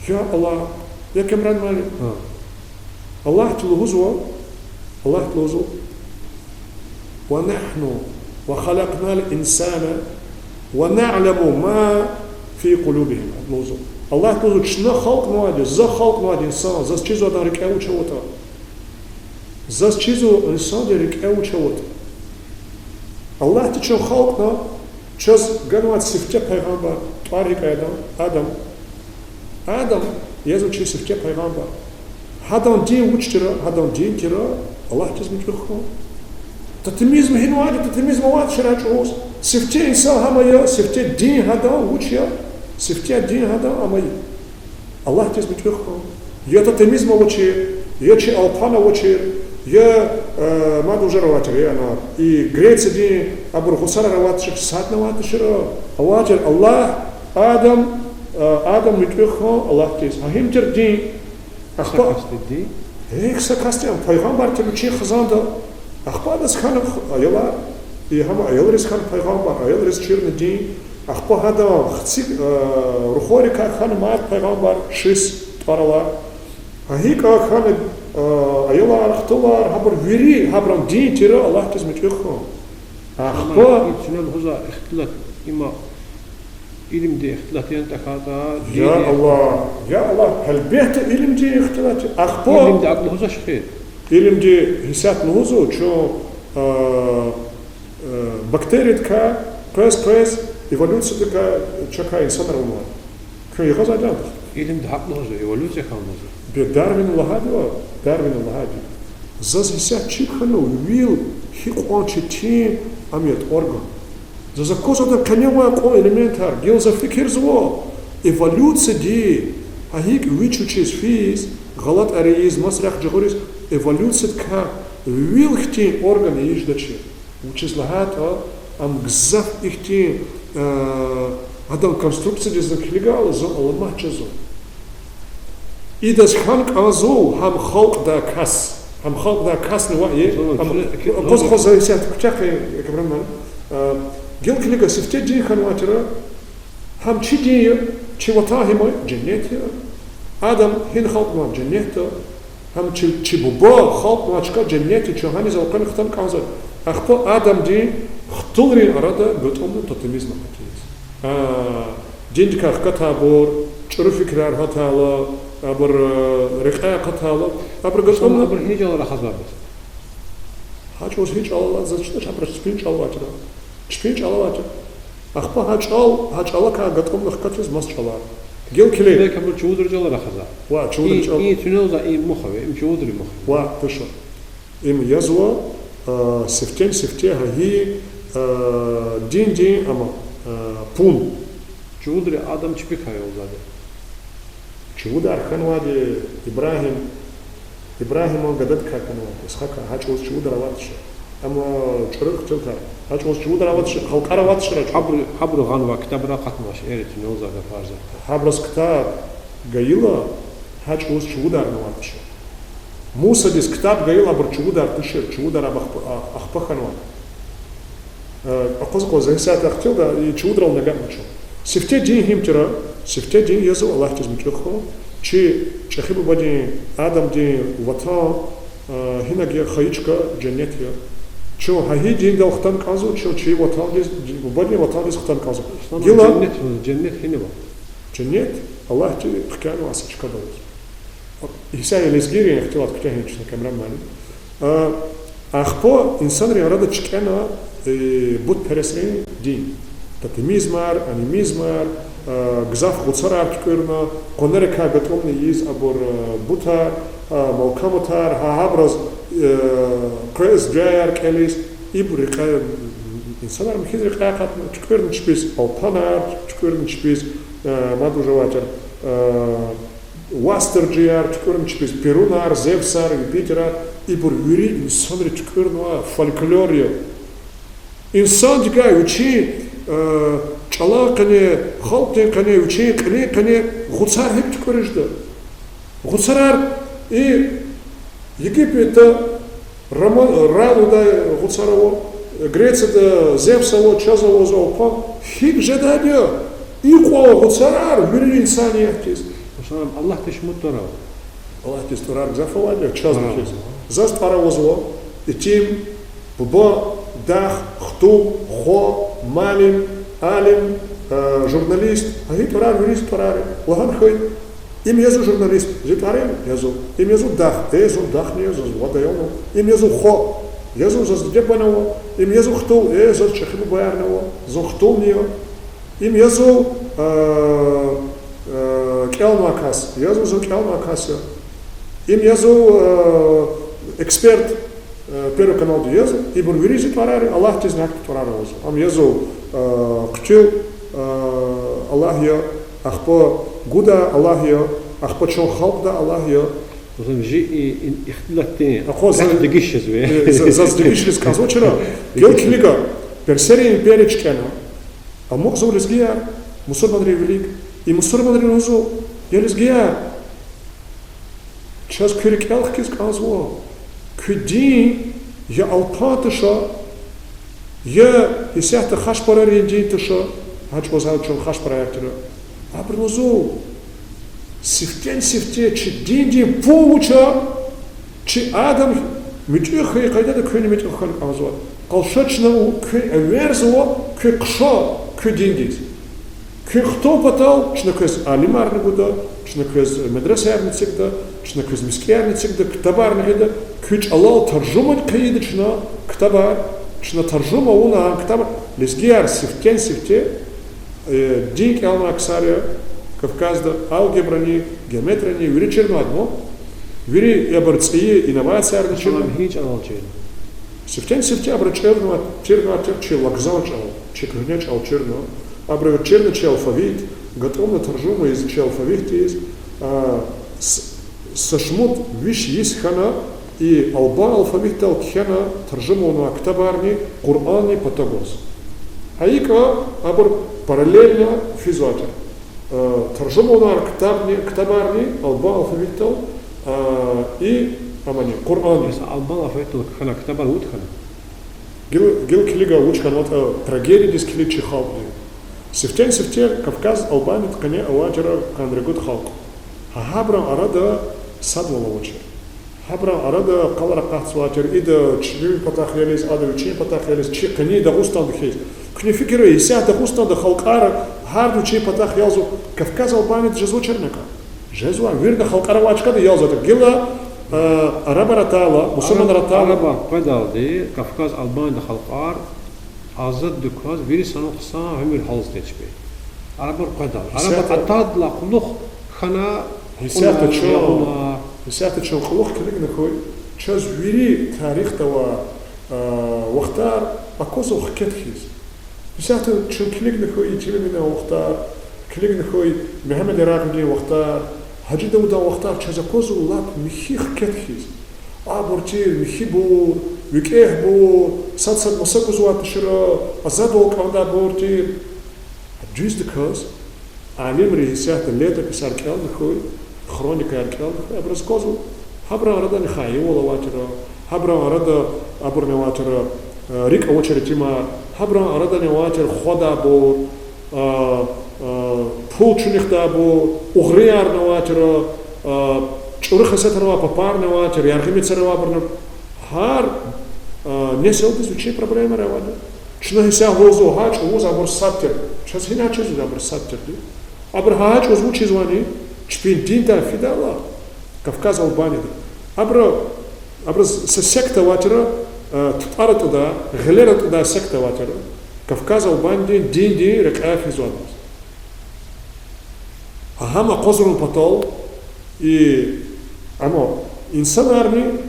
Я Аллагь, я Камран муаллим. Гьа. Аллагьди лугьузва, Аллагьди лугьузва: ونحن خلقنا الإنسان ونعلم ما في قلوبهم. Аллагьди лугьузва: Аллагьди лугьузва: чна халкьнавайди, за халкьнавайди инсан, заз чизва адан рикӀе вуч аватӀа. Заз чизва инсандин рикӀе вуч аватӀа. Аллагьди чун халкьна, чаз ганвайди сифте пайгъамбар, тӀвар гьикӀ я адан, Адам. Адам язва чи сифте пайгъамбар. Гьадан дин вуч тир, гьадан дин тир Аллагьдиз муьтӀуьгъ хьун. Тотемизм гьинвайди, тотемизм авайди тушир гьа чӀавуз. Сифте инсан гьам я, сифте дин гьадан вуч я? Сифте дин гьадан ам я: Аллагьдиз муьтӀуьгъ хьун. Я тотемизм авачир, я чи алпан авачир, я, э, мад вужар авай тир, я ана, и Грециядин абур гъусарар авай тушир, садни авай тушир, авай тир Аллагь, Адам, э, Адам муьтӀуьгъ хьун Аллагьдиз. Гьа гьим тир дин. Ахпа са касди, гьикӀ са касди, ам пайгъамбар тир вичин хизанда. Ахпа адаз хьана аялар, и гьам аялриз хьана пайгъамбар, аялриз чирна дин. Ахпа гьадан хци, э, рухвайрикай хьана мад пайгъамбар шиз тӀвар алай. Гьа гьикӀ хьана, э, аялар, хтулар, гьабур вири, гьабурун дин тир Аллагьдиз муьтӀуьгъ хьун. Ахпа и чна лугьузвай ихтилат, има илимдин ихтилат яни тахьайтӀа, я Аллагь, я Аллагь, гьелбетда, илимдин ихтилат я. Ахпа илимди акӀ лугьузвач хьи. Илимди гьисятда лугьузва, чун, а, а, бактериядикай къвез-къвез, эволюциядикай чакай инсанар авунвай. Куьн ягъазвайди я? Илимди гьакӀ лугьузва, эволюция хьанвазва. Бе, Дарвин лагьайди ва, Дарвин лагьайди. Заз гьисятда чир хьана, вил гьикьван четин ам ятӀа орган. Заз аквазва адан къене авай кьван элементар, гила за фикирзава, эволюцияди, гьа гьикӀ вич-вичиз физ, гъалатӀар ийиз, маса рехъ жагъуриз, эволюциядикай вил хьтин орган ийиз жедачир. Вучиз лагьайтӀа ам гзаф ихьтин, э, адан конструкциядиз зун килигайла, зун аламат жезва. Идаз хьана кӀанзава гьам халкьдай кас, гьам халкьдай касни ваъ я, ам акъваз-акъваз зависят кучахъ я, Камран муаллим. Э, гила килига, сифте дин хьанвай тир, гьам чи дин я, чи ватан гьим я, женнет я. Адам гьина халкьнава, женнетда. Гьам чи, чи буба халкьнавай чка женнет я, чун гьаниз элкъвена хтана кӀанзава. Ахпа Адамди хтулрин арада гатӀунна тотемизм акъатиз. А, диндикай хкатайбур, чӀуру фикирар гьатайла, абур, э, рекьяй акъатайла, абур гатӀунна. Абур гьи чӀалал рахазвайбур? Гьа чӀавуз гьи чӀалал, заз чидач, абуруз чпин чӀал авай тир. Чпин чӀал авай тир. Ахпа гьа чӀал, гьа чӀалакай гатӀунна хкатиз маса чӀалар. Гила килиг. Белки абур чувудрин чӀалал рахазва. Ва, чувудрин чӀал. И тунелза, и мух ава, им чувудрин мух ава. Ва, туша. Им язва, а, сифтени-сифте гьа гьи, а, диндин, ама, а, пун. Чувудри Адам чпикай я лугьузвайди. Чувудар хьанвайди Ибрагьим, Ибрагьиман гададикай хьанвайди, Исхакай, гьа чӀавуз чувудар авайди туша. Амма чӀуру хтултар, гьа чӀавуз чувудар авайди туша, халкьар авайди туша. Гьабуру, гьабуру гъанвай ктабра акъатнавач, эр тунелза гафарза. Гьабуруз ктаб гайила, гьа чӀавуз чувударни авайди туша. Мусадиз ктаб гайила, абур чувудар тушир, чувудар абур ахпа, а-, ахпа хьанвай. Акъваз-акъваз за исятда ахтилда, и чувудрални агакьна чун. Сифте дин гьим тир, сифте дин язва Аллагьдиз муьтӀуьгъ хьун, чи чӀехи бубадин, Адамдин ватан, гьинаг я, хайи чка женнет я. Чун гьа и диндал хтана кӀанзава, чун чи ватандиз, бубадин ватандиз хтана кӀанзава. Гила женнет, женнет гьинава? Женнет Аллагьди хкянава са чкадал. Исятда лезгийрин ихтилат куьтягьин чна, Камран муаллим. Ахпа инсанрин арада чкӀана бутпересрин дин. Тотемизмар, анимизмар, гзаф гъуцарар туькӀуьрна, къванерикай гатӀумна ийиз абур бутар, малкаматар, гьа гьабуруз къвез дуьаяр кӀелиз, ибур рекье, инсанар михьиз рекье акъатна, туькӀуьрна чпиз алпанар, туькӀуьрна чпиз, мад вуж авайтир, вастерджияр, туькӀуьрна чпиз перунар, Зевсар, Юпитерар, ибур вири инсанри туькӀуьрнавай фольклор я. Инсандикай вичин чӀалан къене, халкьдин къене, вичин кьилин къене гъуцар гьикӀ туькӀуьриз жеда? Гъуцарар и Египетда Рома-, Ра лугьудай гъуцар ава, Грецияда Зевс ава, чаз аваз алпан, гьикӀ жедайди я икьван гъуцарар вири инсаниятдиз? Масалан, Аллагьдиз шумуд тӀвар ава? Аллагьдиз тӀварар гзаф авайди я, чаз хьиз. Заз тӀвар авазва: итим, буба, дах, хтул, хва, муаллим, алим, журналист, гьа и тӀварар вири зи тӀварар я. Лагьана хьуй: им язва журналист, зи тӀвар я? Язва. Им язва дах? Э, зун дахни я, заз вад аял ава. Им язва хва? Язва, заз диде-бубани ава. Им язва хтул? Э, заз чӀехи бубаярни ава, зун хтулни я. Им язва кӀелнавай кас? Язва, зун кӀелнавай кас я. Им язва эксперт, Первый каналда язва. Ибур вири зи тӀварар я, Аллагьдизни гьахьтин тӀварар авазва. Ам язва хъуьтуьл Аллагь я, ахпа гуда Аллагь я, ахпа чун халкьда Аллагь я. Зун жи и, и ихтилатдин Акъваз, дегиш жезва. Заз дегишариз кӀанзавачир. Гел килига, персерин империя чкӀана. Амукьзава лезгияр мусурманрин вилик. И мусурманри лугьузва: я лезгияр, чаз куь рикӀел хкиз кӀанзава, куь дин я алпан туш, я исятда хашпарарин дин туш, гьа чӀавуз гьа чун хашпараяр тир. Абуру лугьузва: сифтени-сифте чи диндин пул вуч я, чи Адам муьтӀуьгъ хьайи къайдада куьнни муьтӀуьгъ хьана кӀанзава. Къалша чна куьн эверзава, куьн хъша куь диндиз. Куьн хтун патал чна квез алимарни гуда, чна квез медресаярни эцигда, чна квез мискӀинарни эцигда, ктабарни гъида, куь чӀалал таржума хъийида чна ктабар, чна таржума авуна а ктабар, лезгияр сифтени-сифте дин кӀелнавай ксар я Кавказда, алгебрани, геометрияни вири чирнавайди я. Вири абур цӀийи инновациярни чирна. Сифтени-сифте абуру чирнавай, чирнавай тир чи лакзан чӀал, чи куьгьне чӀал чирна. Абуру чирна чи алфавит, гатӀумна таржума ийиз чи алфавитдиз, са шумуд виш йис хьана, и албан алфавитдал кхьена таржума авунвай ктабарни, Къуръанни патав гваз. Гьа икӀ абур параллельно физвай тир. Таржума авунвай ктабни, ктабарни албан алфавитдал, и амани Къуръанни. Албан алфавитдал кхьенвай ктабар вуч хьана? Гила, гила килига вуч хьанватӀа, трагедиядиз килиг чи халкьдин. Сифтени-сифте Кавказ албанидин къене авай чара къанни ругуд халкь. Гьа гьабурун арада садвал авачир. Гьабурун арада къалар акъатзавай тир, ида чпин патахъ ялиз, ада вичин патахъ ялиз, чи къенин Дагъустанда хьиз. Куьне фикир ая, исятда Дагъустанда халкьар гьарда вичин патахъ ялзава, Кавказ албанида жезвачирни акӀ? Жезва, вирида халкьар авай чкада ялзавайди. Гила арабар атайла, мусурманар атайла. Арабар къведалди Кавказ албанида халкьар азаддаказ вири санал хъсан уьмуьр гьалзавай чпи. Арабар къведалди. Арабар атайдалай кьулухъ хьана, исятда чун, исятда чун кьулухъ килигна хьуй, чаз вири тарихда авай вахтар аквазва хкет хьиз. Исятда чун килигна хьуй Етим Эминан вахтар, килигна хьуй Мегьамед Ярагъидин вахтар, Гьажи Давудан вахтар чаз аквазва лап михьи хкет хьиз. Абур тир михьибур, викӀегьбур, сад-сад маса гузвай тушира, азадвал кӀандайбур тир. Дуьздаказ, алимри исятда летописар кӀелна хьуй, хроникаяр кӀелна хьуй, абуруз аквазва, гьабурун арадани хаинвал авай тир, гьабурун арада абурни авай тир, рикӀ авачир итимар, Гьабурун арадани авай тир хвадайбур, а, а, пул чуьнуьхдайбур, угъриярни авай тир, а, чӀуру хесетар авай папарни авай тир, яргъи мецер авайбурни. Гьар, а, несилдиз вичин проблемаяр авайди. Чна гьисаб гъизва, гьа чӀавуз абур сад тир. Чаз гьина чизва абур сад тирди. Абур гьа чӀавуз вучизвани, чпин диндай фидайла, Кавказ Албанида. Абур, абуруз са секта авай тир, а, тупӀар атӀудай, гъилер атӀудай секта авай тир. Кавказ Албанидин диндин рекьяй физвайбуруз. Гьа гьам акъвазрун патал, и, амма инсанарни,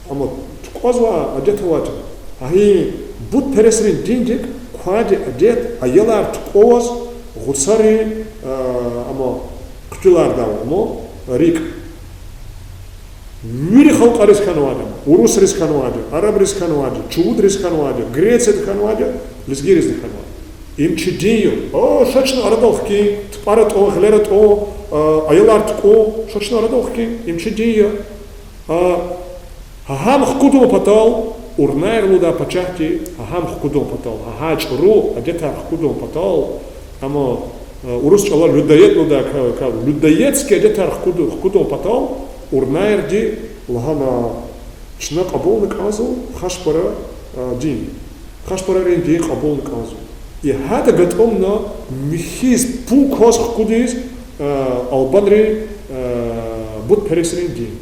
амма тукӀвазвай адет авай тир. Гьа и бутпересрин диндик квайди адет аялар тукӀваз гъуцарин, а, амма хъуьтуьлардайвал, амма рикӀ. Вири халкьариз хьанвайди, урусриз хьанвайди, арабриз хьанвайди, чувудриз хьанвайди, Грецияда хьанвайди, лезгийризни хьанвайди. Им чи дин я. О, ша чна арадал хкин, тупӀар атӀун, гъилер атӀун, а, аялар тукӀун, ша чна арадал хкин, им чи дин я. А, гьа гьам хкудун патал, урнаяр лугьудай пачагьди, гьа гьам хкудун патал, гьа гьа чӀуру адетар хкудун патал, амма, а, урус чӀалал людоед лугьудай, ка-, ка-, людоедский адетар хкуду-, хкудун патал, урнаярди лагьана: чна кьабулна кӀанзава хашпара, а, дин. Хашпарарин дин кьабулна кӀанзава. И гьада гатӀумна михьиз пул кваз хкудиз, а, албанрин, а, бутпересрин дин.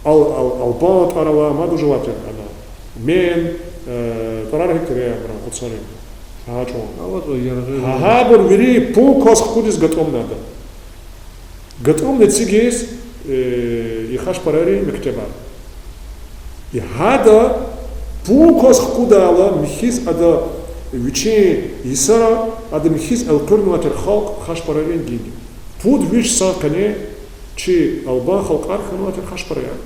Ал-, ал-, албан тӀвар ала, мад жуватир ана. Мен, э, тӀварар гьикӀ тир абурун, гъуцарин. Гьа чӀаван. Гьа, гьабур вири пул кваз хкудиз гатӀумна ада. ГатӀумна эцигиз, э, и хашпарарин мектебар. И гьада пул кваз хкудайла михьиз ада вичин йисара, ада михьиз элкъуьрнавай тир халкь хашпарарин диндик. Пуд виш сан къене чи албан халкьар хьанвай тир хашпараяр.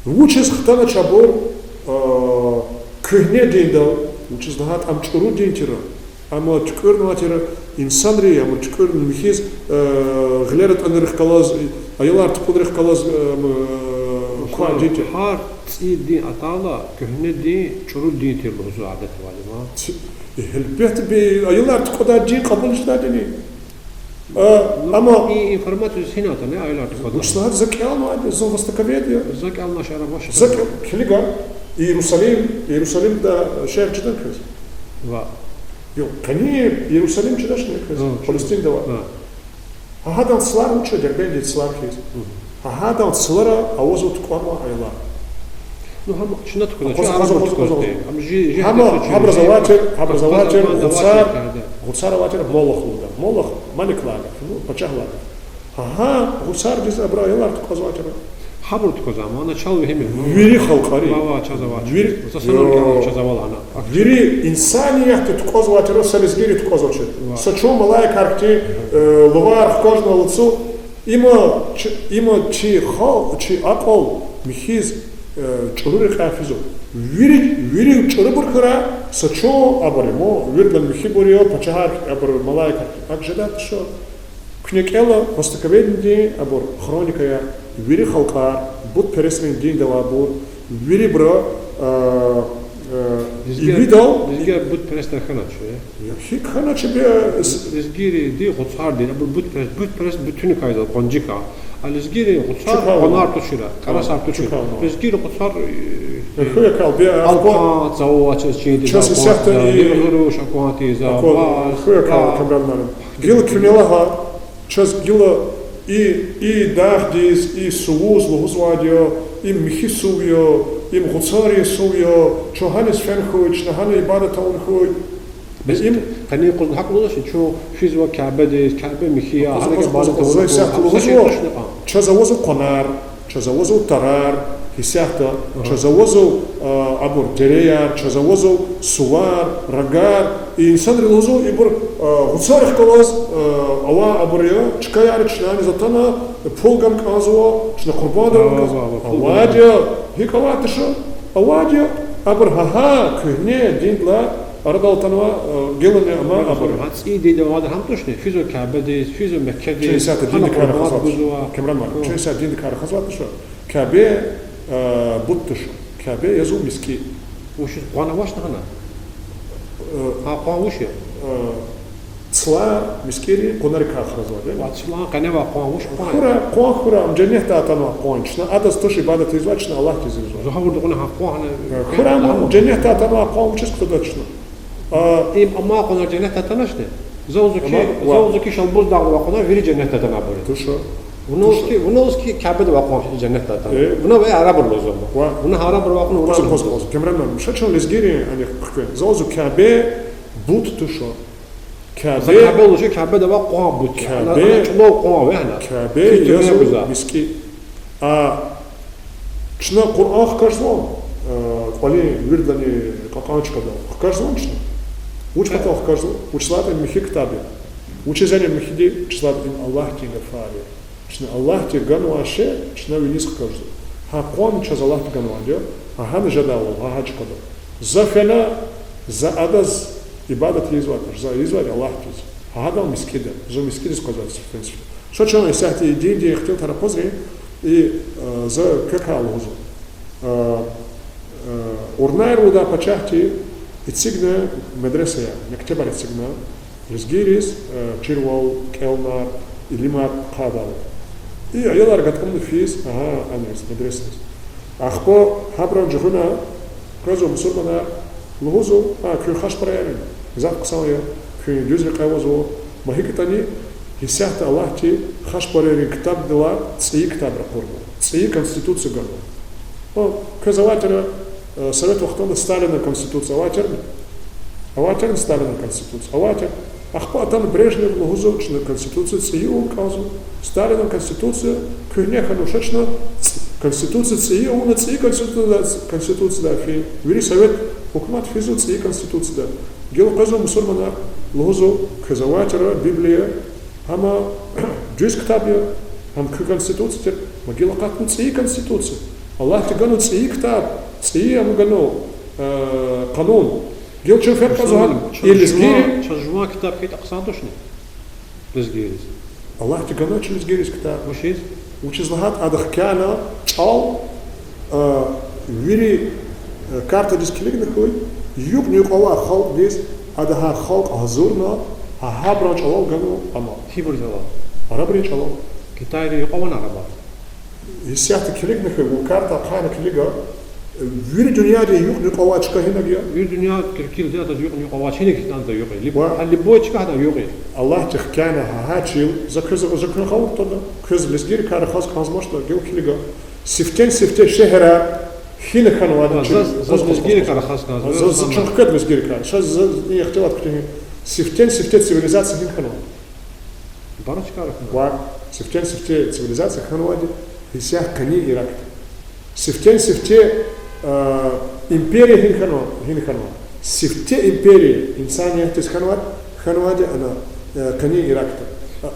Вучиз хтанач абур, а, куьгьне диндал, вучиз лагьайтӀа ам чӀуру дин тир, амма туькӀуьрнавай тир инсанри, амма туькӀуьрна михьиз, а, гъилер атӀанрихъ галаз, аялар тукӀунрихъ галаз, а, м, квай дин тир. Гьар цӀийи дин атайла, куьгьне дин чӀуру дин тир лугьузва адет авайди ма. Гьелбетда, аялар тукӀвадай дин кьабул жедайдини. А, амма и информация гьина атана, аялар тукӀвадай. Вуч лагьайтӀа, за кӀелнавайди, зун востоковед я. За кӀелнавай шара баш. За кӀел-, килига, Иерусалим, Иерусалимда шегь чидач квез? Ва. Юкъ, къени Иерусалим чидач квез, Палестинада ава. Гьа гьадан цлар вуч я, Дербентдин цлар хьиз. Гьа гьадан цлара авазва тукӀванвай аялар. Ну, гьам чна тукӀвазвай, гьабуруз авай тир, гьабуруз авай тир гъуцар, гъуцар авай тир Молох лугьуда. Молох, Малик лагьай гаф, ну, пачагь лагьай гаф. Гьа гьа гъуцардиз абуру аялар тукӀвазвай тир. Гьабур тукӀвазвай, ма, начал вегьим я. Вири халкьари. Вири, са санал кӀелна чаз авал ана. Вири инсаниятди тукӀвазвай тир, са лезгийри тукӀвазвачир. Са чун малаикар хьтин, э, лувар хкажна лацу, има чи, има чи хал-, чи акьул михьиз, э, чӀуру рекьяй физва. Вири, вири чӀурубур хьурай, са чун абур, мо, виридалай михьибур я, пачагьар, абур малаикар. АкӀ жедай туш. Куьне кӀела востоковеднидин абур хроникаяр, вири халкьар, бутпересрин динда авайбур, вирибуру, а, ивидал. Лезгияр бутперес хьанач, э? Я, гьикӀ хьанач, бе, лезгийриди гъуцар дин, абур бутперес, бутперес бутуникай за къванцикай. А лезгийри гъуцар къванар тушир, кӀарасар тушир. Лезгийри гъуцар, э, хьуй акал, бе, алкӀван, цававачиз чинди, чаз исятда и, гъуруш акван тийиз, акван, хьуй акал, Камран муаллим. Гила куьне лагьай, чаз гила и, и дагъдиз, и сувуз лугьузвайди я, им михьи сув я, им гъуцарин сув я, чун гьаниз фена хьуй, чна гьана ибадат авуна хьуй. Бес им къенин юкъуз гьакӀ лугьузвач, чун физва Кябедиз, Кябе михьи я, гьана ибадат авуна хьуй. Чаз авазва къванар, чаз авазва тарар, исятда, чаз авазва, а, абур дереяр, чаз авазва сувар, рагар, и инсанри лугьузва ибур, а, гъуцарихъ галаз, а, авай абур я, чкаяр, чна аниз атана, пул гана кӀанзава, чна къурбанд авун кӀанзава. Авайди я, гьикӀ авайди туш, авайди я, абур гьа гьа куьгьне диндилай арадал атанва, а, гелани ама абур. Гьа цӀийи диндилай авайди гьам тушни, физва Кябедиз, физва Меккедиз, чун исятда диндикай рахазвайди туш. Камран муаллим, чун исятда диндикай рахазвайди туш. Кябе, а, бут туш. Кябе язва мискӀин. Вучиз къван авачни гьана? Гьа къван вуч я? Цлар, мискӀинрин къванарикай хразвайди я. Ва цлан къене авай къван вуч къван я? Хура, къван хура, ам женнетдай атанвай къван. Чна адаз туш ибадат ийизва, чна Аллагьдиз ийизва. Зун гъавурда кьуна гьа къван. Хура, ам женнетдай атанвай къван вучиз кутадач чна? Им амай къванар женнетдай атаначни? Зав зуки, зав зуки Шалбуз дагъда авай къванар вири женнетдай атанвайбур я. Туш. Вуна лугьуз хьи, вуна лугьуз хьи, Кябеда авай къван женнетдай атанвай. Вуна ве арабри лугьузва. Вуна гьа арабри авай къван вуна лугьузва. Къвез, къвез, къвез. Кемран, ша чун лезгийрин, яни, хъуьквен. Зав зук Кябе бут туш. За Кябе, Кябе лугьуз, Кябеда авай къван бут я. Ана, Кябе, ана чӀулав къван вегьена. Кябе, Кьи я туьрне зун гуза. МискӀин. А чна Къуръан хкажзава, кӀвалин виридалайни кьакьан чкадал хкажзава чна. Вуч патал хкажзава? Вучиз лагьайтӀа им михьи ктаб я. Вучиз лагьайтӀа им михьиди? Вучиз лагьайтӀа им Аллагьдин гафар я. Чна Аллагьди ганвай шей чна виниз хкажзава. Гьа къван чаз Аллагьди ганвайди я, гьа гьана жедайвал, гьа гьа чкада. За фена, за адаз ибадат ийизватӀа, за ийизвайди Аллагьдиз. Гьа гьадал мискӀинда, зун мискӀиндиз къвезвай сифтени-сифте. Ша чун исятда и диндин ихтилатар акъвазрин, и, за квекай лугьузва. Урнайра лугьудай пачагьди эцигна медресаяр, мектебар эцигна, лезгийриз чирвал, кӀелунар, илимар ахъайдайла. И аялар гатӀумна физ, агьа, аниз, медресайриз. Ахпа гьабурун жуьгъуьна къвезва мусурманар, лугьузва: а, куьн хашпарайрин, гзаф хъсан я, куьн дуьз рекье авазва, ма гьикӀ ятӀани, исятда Аллагьди хашпарайрин ктабдилай цӀийи ктаб ракъурна, цӀийи конституция ганва. Квез авайтир, совет вахтунда Сталинан конституция авайтирни? Авайтирни Сталинан конституция? Авайтир. Ахпа атана Брежнев, лугьузва: чна конституция цӀийи авун кӀанзава. Сталинан конституция куьгьне хьанва, ша чна конституция цӀийи авуна, цӀийи конституцияда, конституцияда фин. Вири совет гьукумат физва цӀийи конституцияда. Гила къвезва мусурманар, лугьузва: квез авайтир Библия, гьам дуьз ктаб я, гьам куь конституция тир, ма гила акъатна цӀийи конституция. Аллагьди ганва цӀийи ктаб, цӀийи ам ганва, къанун. Гила чун феркъ кьазва гьа, и лезгийри. Чаз жуван ктаб хьайитӀа хъсан тушни лезгийриз? Аллагьди ганвач лезгийриз ктаб. Вучиз? Вучиз лагьайтӀа ада хкяна чӀал, вири картадиз килигна хьуй, юкьни-юкьва авай халкьдиз, ада гьа халкь гьазурна, гьа гьабурун чӀалал ганва ам. Гьибур чӀалал? Арабрин чӀалал. Китайда юкьва авани арабар? Исятда килигна хьуй, вун карта ахъайна килига, вири дуьньядин юкьни-юкьва авай чка гьинаг я? Вири дуьнья киркилди, адаз юкьни-юкьва авач, гьинаг хьанатӀа юкь я. Любой чка гьадан юкь я. Аллагьди хкяна гьа гьа чил, за квез, за куьн гъавурда, квез лезгийрикай рахаз кӀанзмачтӀа, гила килига. Сифтени-сифте шегьерар гьина хьанвайди чил. Заз, заз лезгийрикай рахаз кӀанзава. Заз, заз чун хкведа лезгийрикай. Ша заз и ихтилат кутугин. Сифтени-сифте цивилизация гьина хьанвайди? Пара чкайра хьанва. Ва сифтени-сифте цивилизация хьанвайди исятда къенин Иракда. Сифтени-сифте империя гьина хьанва, гьина хьанва. Сифте империя инсаниятдиз хьанвайди, хьанвайди ана къенин Иракда.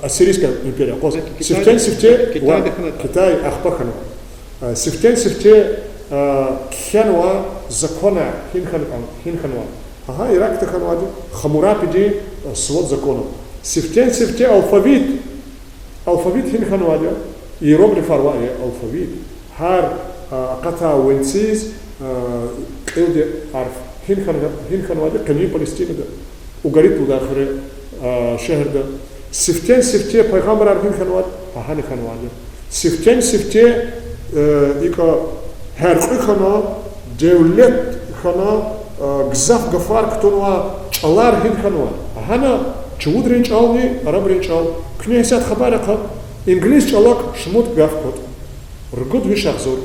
Ассирийская империя акъваз. Сифтени-сифте Китайда хьанва. Китай ахпа хьанва. Сифтени-сифте кхьенвай законар гьина хьанва, гьина хьанва. Агьа, Иракда хьанвайди Хамурапидин свод законов. Сифтени-сифте алфавит, алфавит гьина хьанвайди я, иероглифар авай алфавит. Гьар акъатай ванциз кьилди арф. Гьина хьанвайди къенин Палестинада, Угарит лугьудай хуьре, шегьерда. Сифтени-сифте пайгъамбарар гьина хьанвайди, агьани хьанвайди. Сифтени-сифте икӀа гьяркьуь хьана, девлет хьана, гзаф гафар кутунвай чӀалар гьина хьанвайди. Агьана чувудрин чӀални арабрин чӀал. Куьне исятда хабар яхъ, инглис чӀалахъ шумуд гаф кватӀа. Ругуд виш агъзур.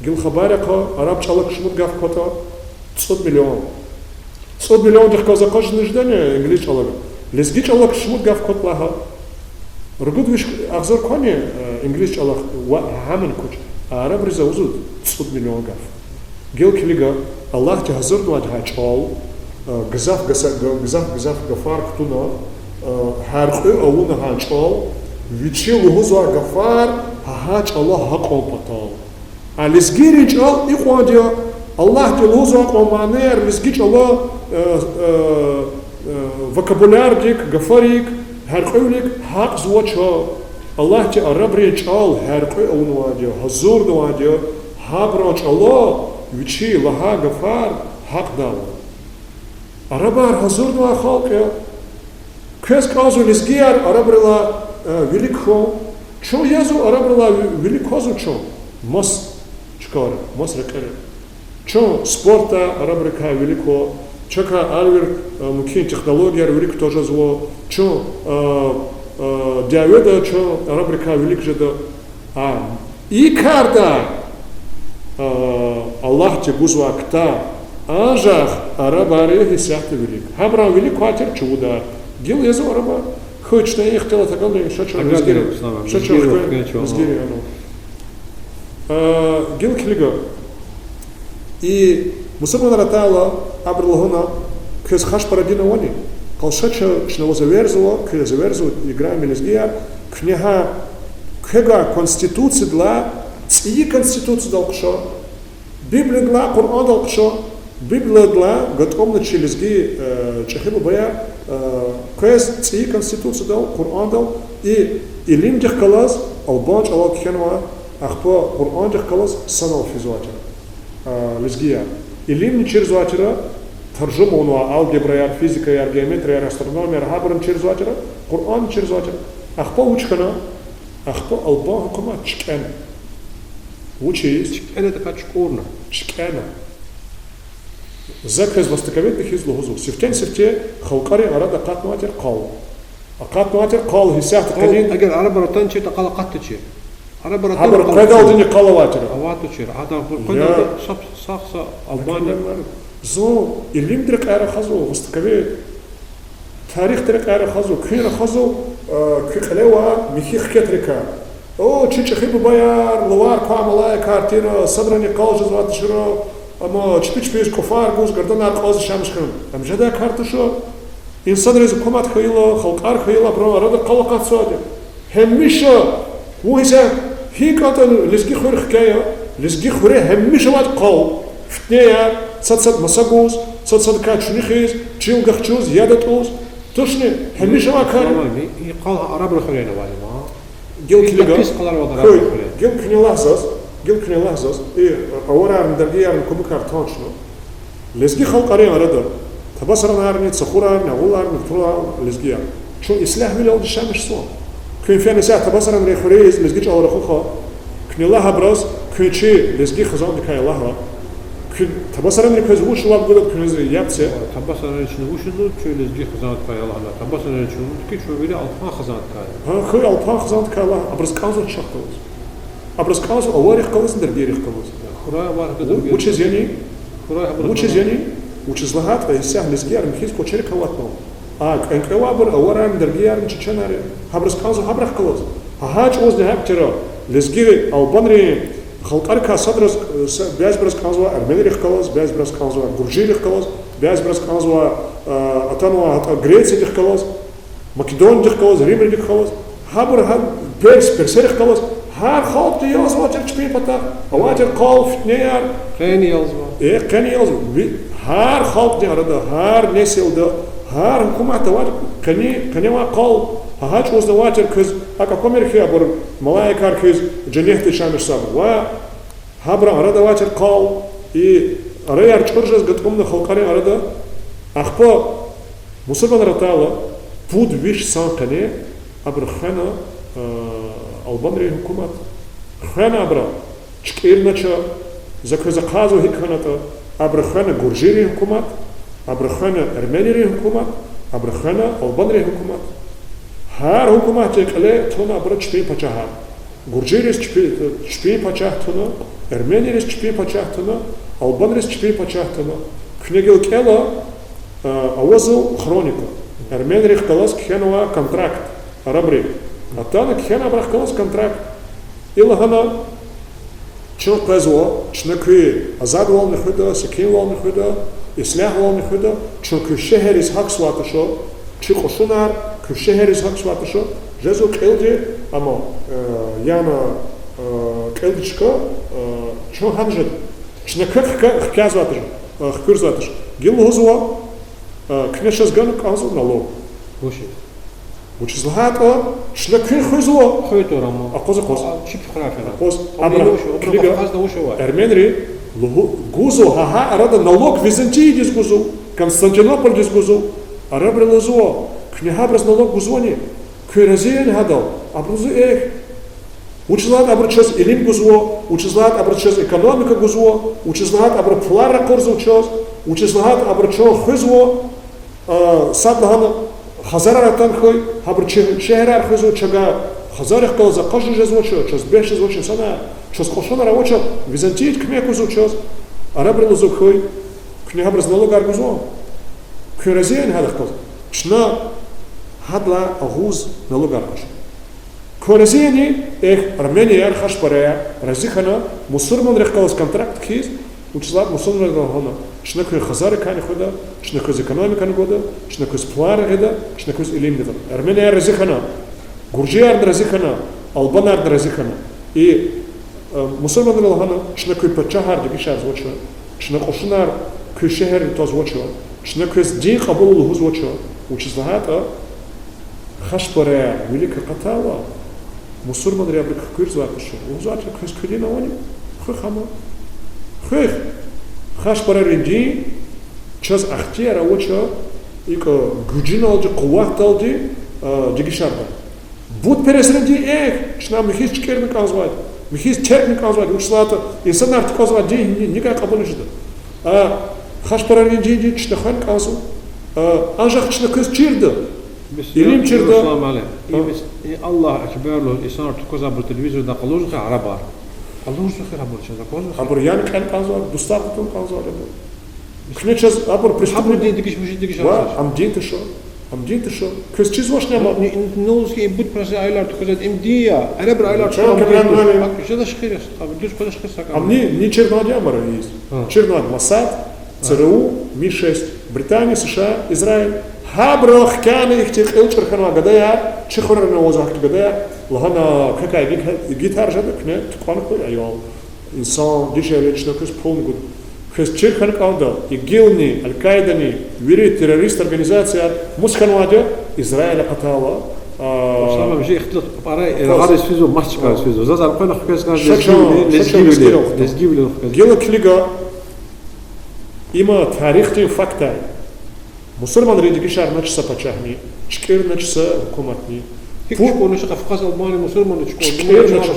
Гила хабар яхъ, араб чӀалахъ шумуд гаф кватӀа? ЦӀуд миллион. ЦӀуд миллиондихъ галаз акъажна жедани инглис чӀалахъ? Лезги чӀалахъ шумуд гаф кватӀа лагь. Ругуд виш агъзур квани инглис чӀалахъ ва гьамни квач, а арабриз авазва цӀуд миллион гаф. Гила килига, Аллагьди гьазурнавайди гьа чӀал, гзаф гаса-, гзаф-гзаф гафар кутуна, гьяркьуь авуна гьа чӀал, вичи лугьузвай гафар гьа чӀала гьакьван патал. А лезгийрин чӀал икьванди я, Аллагьди лугьузвай кьван манияр лезги чӀала, вокабулярдик, гафарик, гьяркьуьвилик гьакьзавач. Аллагьди арабрин чӀал гьяркьуь авунвайди я, гьазурнавайди я, гьабурун чӀала вичи лагьай гафар гьакьдайвал. Арабар гьазурнавай халкь я. Квез кӀанзава лезгияр арабрилай, э, вилик хьун. Чун язва арабрилай ви-, вилик квазва чун. Маса чкайра, маса рекьера. Чун спортда арабрикай вилик ква, чакай гьар вири, э, мумкин технологияр вилик кутаз жезва, чун, э, э, дяведа чун арабрикай вилик жеда. А, и карда, а, Аллагьди гузвай ктаб анжах арабрихъ исятда вилик. Гьабуран вилик квай тир чувудар. Гила язва араба, хьи чна ихтилат агалди, ша чун лезгийри, ша чун лезгийри, ану. А, гила килига. И мусурманар атайла, абуру лагьана, квез хаш пара дин авани? Къал ша чна, чна ваз эверзава, квез эверзава, играми лезгияр, куьне гьа, квевай конституциядилай, цӀийи конституциядал хъша, Библиядилай, Къуръандал хъша, Библиядилай гатӀумна чи лезги, э, чӀехи бубаяр, э, квез цӀийи конституциядал, Къуръандал, и илимдихъ галаз албан чӀалал кхьенва, ахпа Къуръандихъ галаз санал физвай тир, э, лезгияр. Илимни чирзавай тир, таржума авунвай алгебраяр, физикаяр, геометрияр, астрономияр, гьабурни чирзавай тир, Къуръанни чирзавай тир. Ахпа вуч хьана? Ахпа албан гьукумат чкӀена. Вучиз? ЧкӀена, такай чукӀурна. ЧкӀена. За квез востоковедни хьиз лугьузва. Сифтени-сифте халкьарин арада акъатнавай тир къал. Акъатнавай тир къал, гьисятда къенин. Эгер арабар атанчир, къал акъатдачир. Арабар атана къал. Гьабур къведалдини къал авай тир. Аватачир. Гьадан къведалди са, са, са албани. Зун илимдин рекьяй рахазва, востоковед. Тарихдин рекьяй рахазва, куьн рахазва, э, куь кьиле авай михьи хкетрикай. О, чи чӀехи бубаяр, лувар квай малаикар тир, садрани къал жезвай тушир, амма чпи-чпиз кӀуфар гуз, гарданар кьаз яшамиш хьана. Ам жедай кар туш. Инсанриз гьукумат хьайила, халкьар хьайила, абурун арада къал акъатзавайди. Гьамиша, вун гьисаб, гьикӀ ятӀани лезги хуьр хкяй я, лезги хуьре гьамиша авайди къал, фитнеяр, сад-сад маса гуз, сад-садакай чуьнуьхиз, чил гахчуз, яд атӀуз. Тушни, гьамиша авай кар я. И къал арабрин хуьре авайди ма. Гила килига. Пис къалар авайди арабрин хуьре. Гила куьне лагь заз, гила куьне лагь заз, и аварарни даргиярни кумукар тан чна. Лезги халкьарин арада, табасаранарни, цахурарни, агъуларни, гуьтурарни, лезгияр. Чун ислягьвилелди яшамиш хьазвани? Куьн фена исятда табасаранрин хуьруьз лезги чӀал рахуха. Куьне лагь абуруз, куьн чи лезги хизандикай лагьа. Куьн табасаранри квез вуч жаваб гуда, куьназри яб це. Табасаранри чна вуч лугьуда, куьн лезги хизандикай лагьана. Табасаранри чна лугьуда хьи, чун вири алпан хизандикай. Гьа, хьи алпан хизандикай лагь, абуруз кӀанзава чахъ галаз. Абуруз кӀанзава аваррихъ галаз, даргийрихъ галаз. Хуьрай аваррихъ галаз. Вучиз яни? Хуьрай абур. Вучиз яни? Вучиз лагьайтӀа, исятда лезгияр михьиз кӀвачерикай аватнава. А кӀвенкӀвевайбур аварарни, даргиярни, чеченар я. Гьабуруз кӀанзава гьабурухъ галаз. Гьа, гьа чӀавузни гьакӀ тир, лезги албанрин халкьарикай садраз, э, са-, бязибуруз кӀанзава эрменрихъ галаз, бязибуруз кӀанзава гуржийрихъ галаз, бязибуруз кӀанзава, э, атанва гьатӀа Грециядихъ галаз, Македонидихъ галаз, римридихъ галаз, гьабур гьа перс, персерихъ галаз, гьар халкьдин ялзавай тир чпин патахъ, авай тир къал, фитнеяр. Къени ялзава. Э, къени ялзава. Ви-, гьар халкьдин арада, гьар несилда, гьар гьукуматда авай тир къени, къеневай къал. Гьа, гьа чӀавузни авай тир квез, акӀ аквамир хьи, абур малаикар хьиз женнетда яшамиш хьазва. Ва гьабурун арада авай тир къал, и араяр чӀур жез гатӀумна халкьарин арада. Ахпа мусурманар атайла, пуд виш сан къене абуру хвена, э, албанрин гьукумат. Хвена абуру, чкӀирнач, за квез ахъайзава гьикӀ хьанатӀа, абуру хвена гуржийрин гьукумат, абуру хвена эрменийрин гьукумат, абуру хвена албанрин гьукумат. Гьар гьукуматдин кьиле туна абуру чпин пачагьар. Гуржийриз чпи-, чпин пачагь туна, эрменийриз чпин пачагь туна, албанриз чпин пачагь туна. Куьне гила кӀела, а, авазва хроника. Эрменрихъ галаз кхьенвай контракт арабри. Атана кхьена абурухъ галаз контракт. И лагьана: чун къвезва, чна куь азадвални хуьда, секинвални хуьда, ислягьвални хуьда, чун куь шегьерриз гьахьзавай туш, чи кьушунар куь шегьерриз гьахьзавай туш, жезва кьилди, амма, э, яна, э, кьилди чка, э, чун гьана жеда. Чна квехъ хкя-, хкязвай туш, э, хкуьрзавай туш. Гила лугьузва, э, куьне чаз гана кӀанзава налог. Вучиз лагьайтӀа, чна куьн хуьзва. Акъваз, акъваз. Абуру килига, эрменри лугьу-, гузва, гьа, гьа арада налог Византиядиз гузва. Константинополдиз гузва, арабри лугьузва, куьне гьабуруз налог гузвани? Куьн рази яни гьадал? Абуру лугьузва, эхь. Вучиз лагьайтӀа абуру чаз илим гузва, вучиз лагьайтӀа абуру чаз экономика гузва, вучиз лагьайтӀа абуру пулар ракъурзава чаз, вучиз лагьайтӀа абуру чун хуьзва, а, сад лагьана хазарар атана хьуй, гьабуру чи шегьерар хуьзва, чавай хазаррихъ галаз акъажна жезвач, чаз бес жезвач инсанар, чаз кьушунар авач, Византиядиз куьмек гузва чаз. Арабри лугьузва хьуй, куьне гьабуруз налогар гузва? Куьн рази яни гьадахъ галаз? Чна гьадалай агъуз налогар гуз. Куьн рази яни? Эхь, арменияр, хашпараяр рази хьана мусурманрихъ галаз контракт хьиз, вучиз лагьайтӀа мусурманри лагьана: чна квез хазаррикайни хуьда, чна квез экономикани гуда, чна квез пулар гъида, чна квез илимни гъида. Арменияр рази хьана, гуржиярни рази хьана, албанарни рази хьана. И, э, мусурманри лагьана: чна куь пачагьар дегишарзавач, чна кьушунар куь шегьерда твазвач, чна квез дин кьабулун лугьузвач, вучиз лагьайтӀа хашпараяр вилик акъатайла, мусурманри абуру хквезвай туш. Лугьузвай тир: квез куь дин авани? Хуьх ама. Хуьх. Хашпарайрин дин чаз ихтияр авач икӀ гужуналди, къуватдалди, а, дегишарда. Бутпересрин дин, эхь, чна михьиз чкӀирна кӀанзавайди, михьиз теркна кӀанзавайди, вучиз лагьайтӀа инсанар тукӀвазвай дин гьи-, гьиникӀай кьабулиз жеда. А хашпарайрин диндин чна хвена кӀанзава, а, анжах чна квез чирда, илим чирда. Салам алейкум. Аллагь акбар лугьуз инсанар тукӀвазвайбур телевизордай къалурзава хьи арабар. Къалурзава хьи абур чаз аквазва хьи. Абур яна кьена кӀанзавайбур, дустар кутуна кӀанзавайбур. Куьне чаз абур преступник. Гьабур дин дегиш, мужик дегиш. Ва ам дин туш, ам дин туш. Квез чизвачни ам? Нуз хьи им бутперес аялар тукӀвазвайди, им дин я. Арабрин аялар тукӀвазвайди, им дин туш. Жеда шихирес, абур дуьз квазвач хьи са кам. Ам ни, ни чирнавайди я ам ара ийиз. Чирнавайди Мосад, ЦРУ, Ми шесть, Британия, США, Израиль. Гьабуру хкяна ихьтин кьил чӀур хьанвай гадаяр, чи хуьрерани авазва гьахьтин гадаяр, лагьана: квекай иги-, игитар жеда, куьне тукӀвана хьуй аял, инсан, дишегьли, чна квез пулни гуда. Квез чир хьана кӀанда, ИГИЛ-ни, Аль-Каидани, вири террорист организацияр мус хьанвайди я? Израиль акъатайла, а, Ислам, жи ихтилат пара, э, гъариз физва, масчикариз физва. Заз элкъвена хквез кӀанзава лезгивиле, лезгивиле хквез. Гила килига, има тарихдин фактар. Мусурманри дегишарнач са пачагьни, чкӀирнач са гьукуматни. ГьикӀ чукӀурнач Кавказ, Албания мусурманри чукӀурна, чкӀирнач.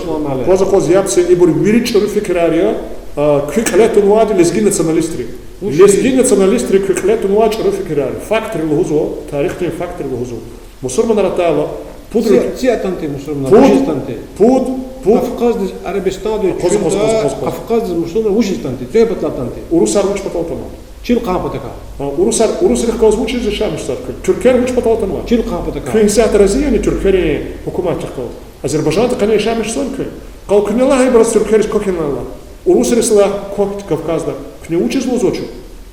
Акваз, акваз, яб це, ибур вири чӀуру фикирар я, а, куь кьиле тунвайди лезги националистри. Лезги националистри куь кьиле тунвай чӀуру фикирар я. Фактри лугьузва, тарихдин фактри лугьузва. Мусурманар атайла, пуд, ци, ци атанти мусурманар, пуд, вучиз атанти? Пуд, пуд. Кавказдиз, Арабистандиз, Кавказ, чунда, Кавказ, Кавказ. Кавказдиз мусурманар вучиз атанти? Цуьн патал атанти. Урусар вуч патал атанва? Чил кьан патахъай. А, урусар, урусрихъ галаз вучиз яшамиш жезвай куьн? Туьрквер вуч патал атанва? Чил кьан патахъай. Куьн исятда рази яни туьркверин гьукуматдихъ галаз? Азербайжандихъ къене яшамиш жезвани куьн? Къал куьне лагь ибуруз туьрквериз квахьна лагь. Урусриз лагь квахь Кавказда. Куьне вучиз лугьузвач?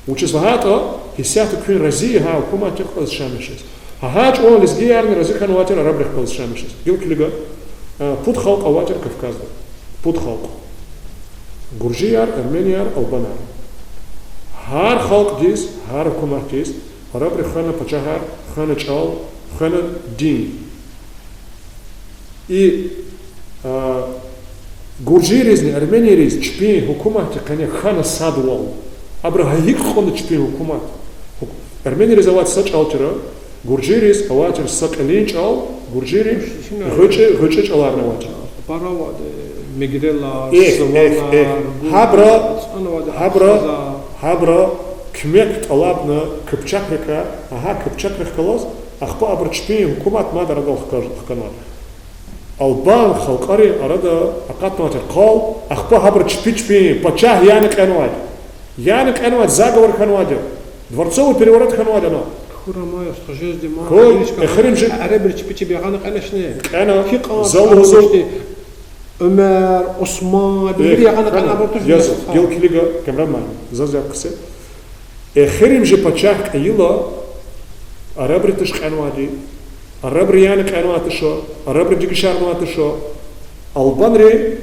Вучиз лагьайтӀа исятда куьн рази я гьа гьукуматдихъ галаз яшамиш жез. Гьа, гьа чӀаван лезгиярни рази хьанвай тир арабрихъ галаз яшамиш жез. Гила килига, а, пуд халкь авай тир Кавказда. Пуд халкь. Гуржияр, арменияр, албанар. Гьар халкьдиз, гьар гьукуматдиз арабри хвена пачагьар, хвена чӀал, хвена дин. И, а, гуржийризни арменийриз чпин гьукуматдин къене хьана садвал. Абуру гьа гьикӀ кьуна чпин гьукумат? Гьук-, арменийриз авай тир са чӀал тир, гуржийриз авай тир са кьилин чӀал, гуржийри гъвечӀи, гъвечӀи чӀаларни авай тир. Пара авайди, мегрелар, суванар, гьабура, гьабура, гьабура куьмек тӀалабна кыпчакрикай, гьа кыпчакрихъ галаз, ахпа абуру чпин гьукумат мад арадал хкаж-, хканвай. Албан халкьарин арада акъатнавай тир къал, ахпа гьабуру чпи-чпин пачагь яна кьенвайди. Яна кьенвайди, заговор хьанвайди. Дворцовый переворот хьанвайди ана. Хьурай ма, я схожесть дима. Хьуй, эхиримжи. Арабри чпи чеб ягъана кьенашни? Кьена. Фикьа, зал гьузур. Умар, Усман, вири ягъана кьена абур туш. Яз, гел килига, камераман, заз яб це. Эхиримжи пачагь кьейила, арабри туш кьенвайди, арабри яна кьенвай туш, арабри дегишарнавай туш. Албанри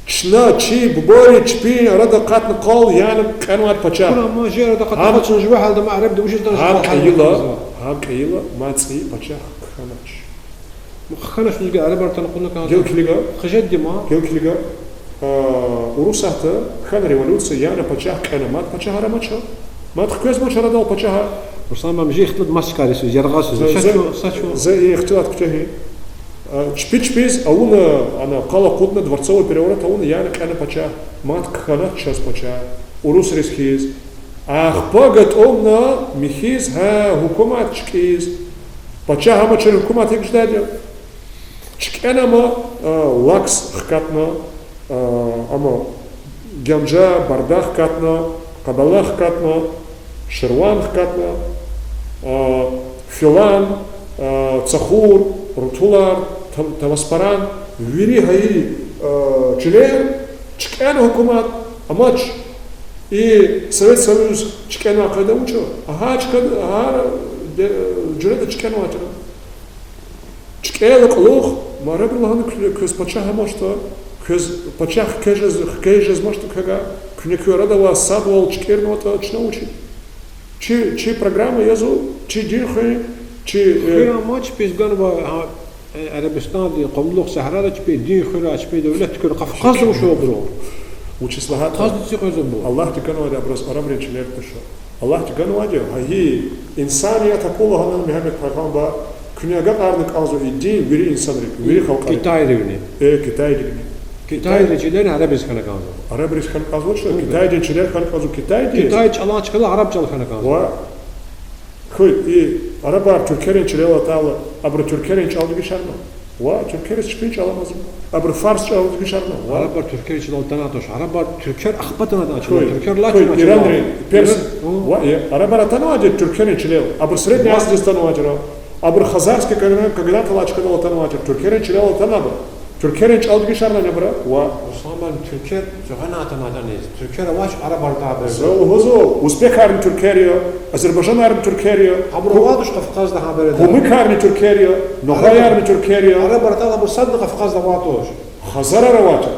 чна, чи бубайри чпин арада акъатна къал яна кьенвай пачагь. Хьурай ма, жи арада акъатна къал чна жува гьалда ма арабди вужиз дана. Гьам кьейила, гьам кьейила, ма цӀийи пачагь хьанач. Хьанач лугьузва, арабар атана кьуна кӀанда. Гел килига. Хъжеди ма. Гел килига. А, Урусатда хьана революция, яна пачагь кьена, мад пачагьар амачир. Мад хквезмач арадал пачагьар. Руслан мамжи ихтилат масчкари су, яргъа су. За, Са за, чу, са чу. За и ихтилат куьтягьи. А, чпи чпиз авуна, ана, къал акъудна, дворцовый переворот авуна, яна кьена пачагь. Мад кхьанач чаз пачагь. Урусриз хьиз. Ахпа гатӀумна михьиз, гьа, гьукумат чкӀиз. Пачагь амачир гьукумат икӀ жедайди я. ЧкӀена ма, а, лакс хкатна, а, ама генжа, барда хкатна, къабала хкатна, ширван хкатна, а, филан, а, цахур, рутулар, там-, тамаспаран, вири гьа и, а, чилер чкӀена гьукумат, амач и Совет Союз чкӀена къайда вуч я, гьа чка-, гьа де-, жуьреда чкӀенвай тир. ЧкӀела кьулухъ, ма арабри лагьана, квез пачагь амачтӀа, квез пачагь хкеж жез-, хкеж жезмачтӀа квевай, куьне куь арада авай садвал чкӀирнаватӀа, чна вуч я? Чи, чи программа язва, чи дин хуьн, чи, э, хуьр амач, чпиз ганвай, гьа, э, Арабистандин къумлугъ сагьрада чпин дин хуьрай, чпин девлет туькӀуьрай, Кавказда вуч авайбур? Вучиз лагьайтӀа Кавказда ци къвезва абур? Аллагьди ганвайди абуруз арабрин чилер туш. Аллагьди ганвайди, гьа и инсаният акула гьана Мегьамед пайгъамбар, куьне агакьарна кӀанзава и дин вири инсанрик, вири халкьарик. Китайривни. Э, Китайдикни. Китайдин чилерни арабриз хьана кӀанзава. Арабриз хьана кӀанзавач, Китайдин чилер хьана кӀанзава Китайдиз. Китай чӀалан чкадал араб чӀал хьана кӀанзава. Ва хьуй, и арабар туьркерин чилел атайла, абуру туьркерин чӀал дегишарна. Ва туьркериз чпин чӀал амазма. Абуру фарс чӀал дегишарна. Ва арабар туьркерин чилел атанатӀа туш. Арабар туьркер ахпа атанатӀа туш. Хьуй, Туьркер хьуй, лачна чилел. Иранри, перс. Иран, о. Ва, э, арабар атанвайди туьркерин чилел. Абуру средний Азиядиз атанвайди я. Абуру хазарский кагана-, кагана алай чкадал атанвайди туьркерин чилел атана абуру. Туьркерин чӀал дегишарна абуру. Ва. Руслан муаллим, туьркер зугъана атанатӀа аниз. Туьркер авач арабар табер. За лугьузва, узбекарни туьркер я, азербайжанарни туьркер я. Абуру авай туш Кавказда гьа береда. Кумыкарни туьркер я, ногъаярни туьркер я. Арабар атайла абуру садни Кавказда авай туш. Хазарар авай туш.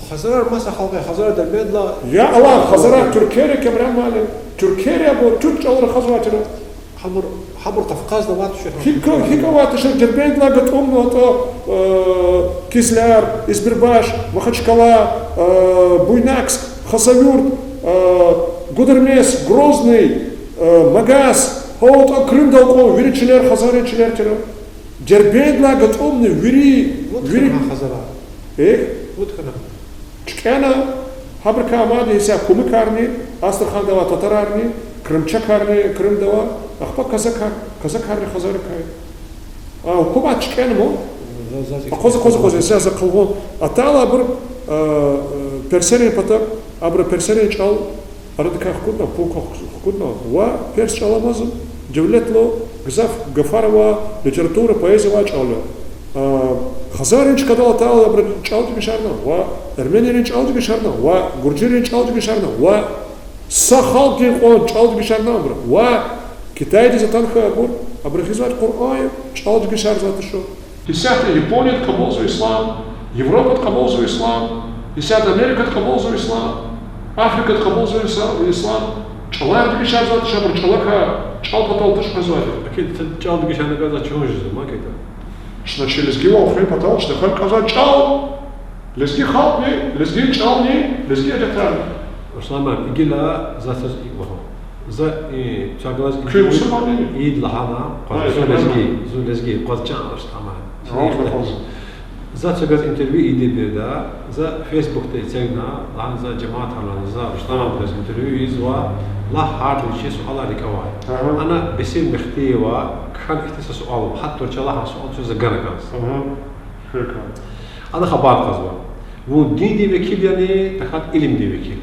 Хазарар маса халкь я, хазарар Дербентдилай. Я Аллагь, хазарар туьркер я, Камран муаллим. Туьркер я, абур туьрк чӀалал рахазвай тир. Гьабур, гьабур Кавказда авай туш. ГьикӀ, гьикӀ авай туш, Дербентдилай гатӀумнаватӀа, э, Кизляр, Избербаш, Махачкала, э, Буйнакск, Хасавюрт, э, Гудермес, Грозный, э, Магас, гьаватӀа Крымдал кьван вири чилер хазаррин чилер тир. Дербентдилай гатӀумна вири, вири хазарар. Э? ЧкӀена, гьабурукай мад исятда кумыкарни, Астраханда авай татарарни, крымчакарни, Крымда авай, ахпа казакар, казакарни хазаррикай. А гьукумат чкӀена ман. Акъваз, акъваз, акъваз, исятда за кьулухъ. Атайла абур, а, персерин патав, абуру персерин чӀал арадикай хкудна, пулкьа хкудна, ва перс чӀал амазма, девлетлу гзаф гафар авай, литература, поэзия авай чӀал я. А, хазаррин чкадал атайла абуру чӀал дегишарна, ва эрменийрин чӀал дегишарна, ва гуржуйрин чӀал дегишарна, ва са халкьдин кьван чӀал дегишарна абуру, ва Китайдиз атана хьайибур, абуру хьизвайди Къуръан я, чӀал дегишарзавайди туш. Исятда Японияда кьабулзава ислам, Европада кьабулзава ислам, исятда Америкада кьабулзава ислам, Африкада кьабулзава иса-, ислам, чӀалар дегишарзавайди туш, абуру чӀалакай, чӀал патал туш къвезвайди. Акид чӀал дегишарна кӀанзавай чун жезва, ма кӀанда. Чна чи лезгивал хуьн патал чна хьана кӀанзавай чӀал, лезги халкьни, лезги чӀални, лезги адетарни. Руслан муаллим, гила за саз икӀ лагьун. За, э, чаз галаз куьн мусурманни? Ийид лагьана, кьван, зун лезги, зун лезги, кьван чан, Руслан муаллим. За чаз галаз интервью ийидай береда, за Фейсбукда эцигна, лагьана за жемятдиз, за Руслан абуруз интервью ийизва, лагь гьарда вичин суалар рикӀе авай. Ана Бесим Мехтиева кхьей ихьтин са суал, гьатта чӀалахъ суал чаз за гана кӀанзава. Ана хабар кьазва. Вун диндин векил яни, тахьайтӀа илимдин векил?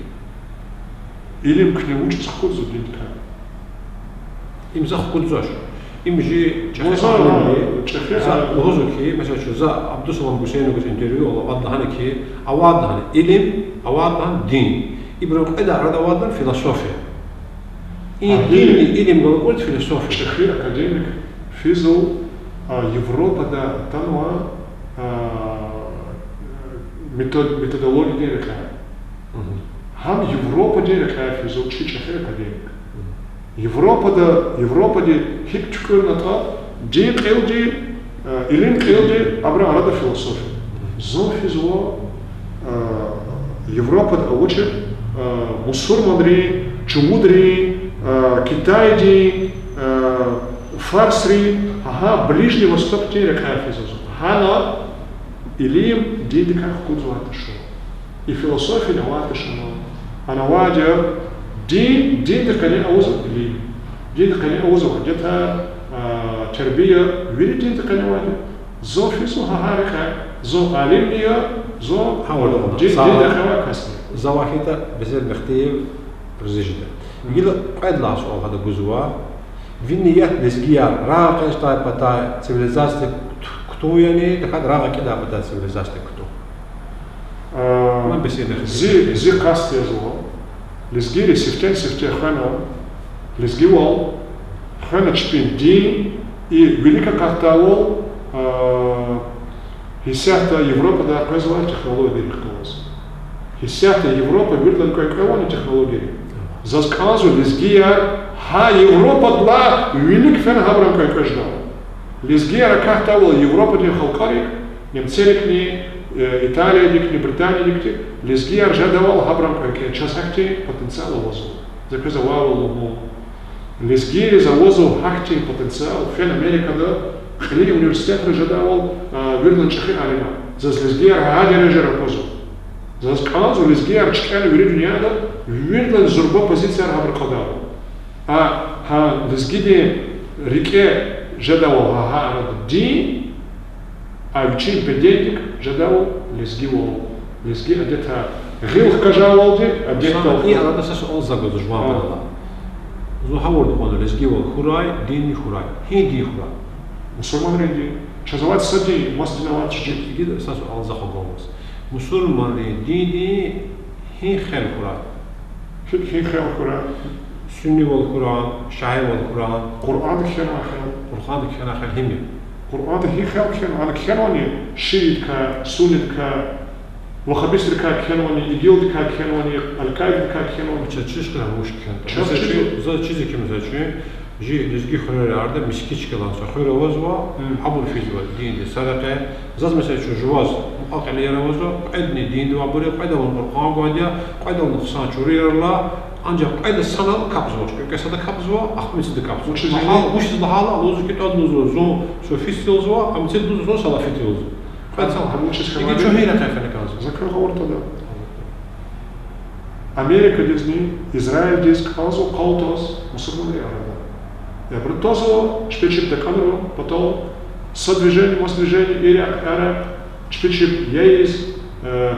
Илим куьне вучиз хкудзава диндикай? Им за хкудзавач. Им жи чӀехи алимди, за лугьузва хьи, месела, чун за Абдусалам Гусейноваз интервью авурла, ада лагьана хьи, авайди лагьана илим, авайди лагьана дин. Ибурун кьвед арада авайди лагьана философия. И динни илим галукӀур философия. ЧӀехи академик физва, а, Европада атанвай, а, метод-, методологиядин рекьяй. Гьам Европадин рекьяй физва чи чӀехи академик. Европада, Европади гьикӀ туькӀуьрнатӀа, дин кьилди, э, илим кьилди, абурун арада философия. Зун физва, э, Европада авачир, э, мусурманрин, чувудрин, Китайдин, фарсрин, гьа Ближний Востокдин рекьяй физва зун. Гьана илим диндикай хкудзавай тушир. И философияни авай тушир. Ана авайди я дин, динди къене авазва илим. Динди къене авазва адетар, тербия, вири динди къене авайди я. Зун физва гьа, гьа рекьяй, зун алимни я, зун Гьавурда кьуна. дин, Са- динди къене авай касни я. За вахида Безер Мехтиев рази жеда. Гила кьвед лагьай суал гьада гузва. Ви ният лезгияр рагъ экъечӀдай патай цивилизациядик кутун яни, тахьайтӀа рагъ экъечӀдай патай цивилизациядик кутун? Ман беседа зи, зи къаст язва. Лезгийри сифтени-сифте хвена лезгивал, хвена чпин дин, и вилик акъатдайвал, гьисятда Европада къвезвай технологиярихъ галаз. Гьисятда Европа виридалай кӀвенкӀвевани технологиярихъ. Заз кӀанзава лезгияр гьа Европадилай вилик фена гьабурун кӀвенкӀве жедайвал. Лезгияр акатдайвал Европадин халкьарихъ, немцерикни, Италиядикни, Британиядикни, лезгияр жедайвал гьабурун кӀвенкӀве, чаз гьахьтин потенциал авазва. За квез авайвал лугьун. Лезгийриз авазва гьахьтин потенциал, фена Америкада кьилин университетра жедайвал виридалай чӀехи алимар. Заз лезгияр гьа дережайра аквазва. Заз кӀанзава лезгияр чкӀана вири дуьньяда, виридалай зурба позицияр гьабуру кьадайвал. А гьа лезгидин рикӀе жедайвал гьа, гьа арада дин, а вичин бедендик жедайвал лезгивал, лезги адетар. Гъил хкажайвалди адетдал. Са и арада са суал за гузва жуван патал. Зун гъавурда кьуна лезгивал хьурай, динни хьурай. Гьи дин хьурай? Мусурманрин дин. Чаз авайди са дин, маса дин авайди чаз. Игида са суал за хгваз. Мусурманрин диндин гьи хел хьурай? Гьи, гьи хел хьурай? Суннивал хьурай, шиивал хьурай. Къуръанда кхьенвай хел. Къуръанда кхьенвай хел гьим я? Къуръанда гьи хел кхьенва, ана кхьенвани шиидикай, суннидикай, ваххабистдикай кхьенвани, ИГИЛдикай кхьенвани, Аль-Каидадикай кхьенвани. Чаз чиз хьурай, вуч кхьенва? Чаз чиз хьурай. Заз чиз кхьенва, заз чиз. Жи лезги хуьрера арада мискит чкадал са хуьр авазва, гьабур физва динди са рекье. Заз, месела, чун жуваз мукьва-кьилияр авазва, кьведни диндивайбур я, кьвед авун Къуръан гвайди я, кьвед авун хъсан чуруяр ала, анжах кьвед санал капӀзавач, кӀвенкӀве сада капӀзава, ахпа мецеда капӀзава. Вучиз лагьайла, вучиз лагьайла, лугьузва ки, тӀвар лугьузва зун суфист я лугьузва, а мецеда лугьузва зун салафит я лугьузва. Кьвед санал. Вучиз хьанвайди я? Чун гьи рекье фена кӀанзава? За квез гъавурда кьада. Америкадизни Израильдиз кӀанзава къал тваз мусурманрин арада. Абуру твазва чпи чеб дакӀанрин патал, са движение, маса движение, ирак, арак, чпи чеб ийиз,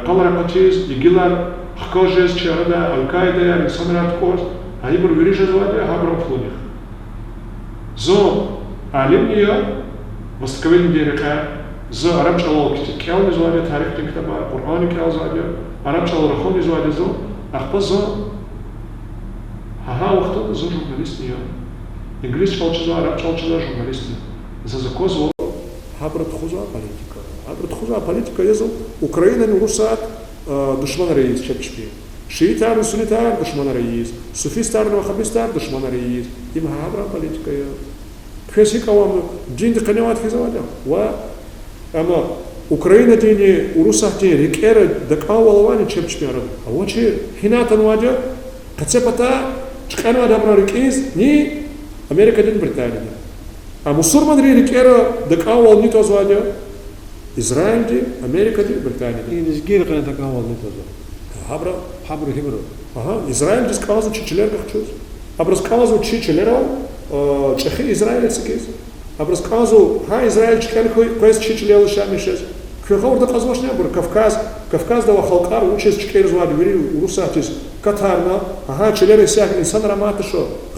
къалар акъатиз, ИГИЛар хкаж жез чи арада, Аль-Каидаяр, инсанрай тукӀваз, гьа ибур вири жезвайди я гьабурун пулунихъ. Зун алимни я, востоковедениедин рекьяй, за араб чӀалал кӀелнизвайди я тарихдин ктабар, Къуръанни кӀелзавайди я, араб чӀалал рахунизвайди я зун, ахпа зун, гьа, гьа вахтунда зун журналистни я. Инглис чӀал чизвай, араб чӀал чизвай журналистни я. Заз аквазва гьабуру тухузвай политика. Гьабуру тухузвай политика я зун Украинани Урусат душманар ийиз чеб чпи. Шиитарни суннитар душманар ийиз, суфистарни ваххабистар душманар ийиз. Им гьабурун политика я. Квез гьикӀ авам, динди къене авайди хьиз авайди я? Ва, амма Украинадинни Урусатдин рикӀера дакӀанвал авани чеб чпин арада? Авачир. Гьинай атанвайди я? Къецепата чкӀанвайди абурун рикӀиз ни Америкадин, Британиядин. А мусурманрин рикӀера дакӀанвал ни твазвайди я? Израильди, Америкади, Британиди. И лезгийрин къене дакӀанвал ни твазва? Гьабуру. Гьабуру гьибуру? Агьа, Израильдиз кӀанзава чи чилер гахчуз. Абуруз кӀанзава чи чилерал чӀехи Израиль эцигиз. Абуруз кӀанзава гьа Израиль чкӀел хьуй, къвез чи чилел яшамиш жез. Куьн гъавурда кьазвачни абур Кавказ, Кавказда авай халкьар вучиз чкӀизвайди вири Урусатдиз катарна, гьа чилер исятда инсанар амайди туш,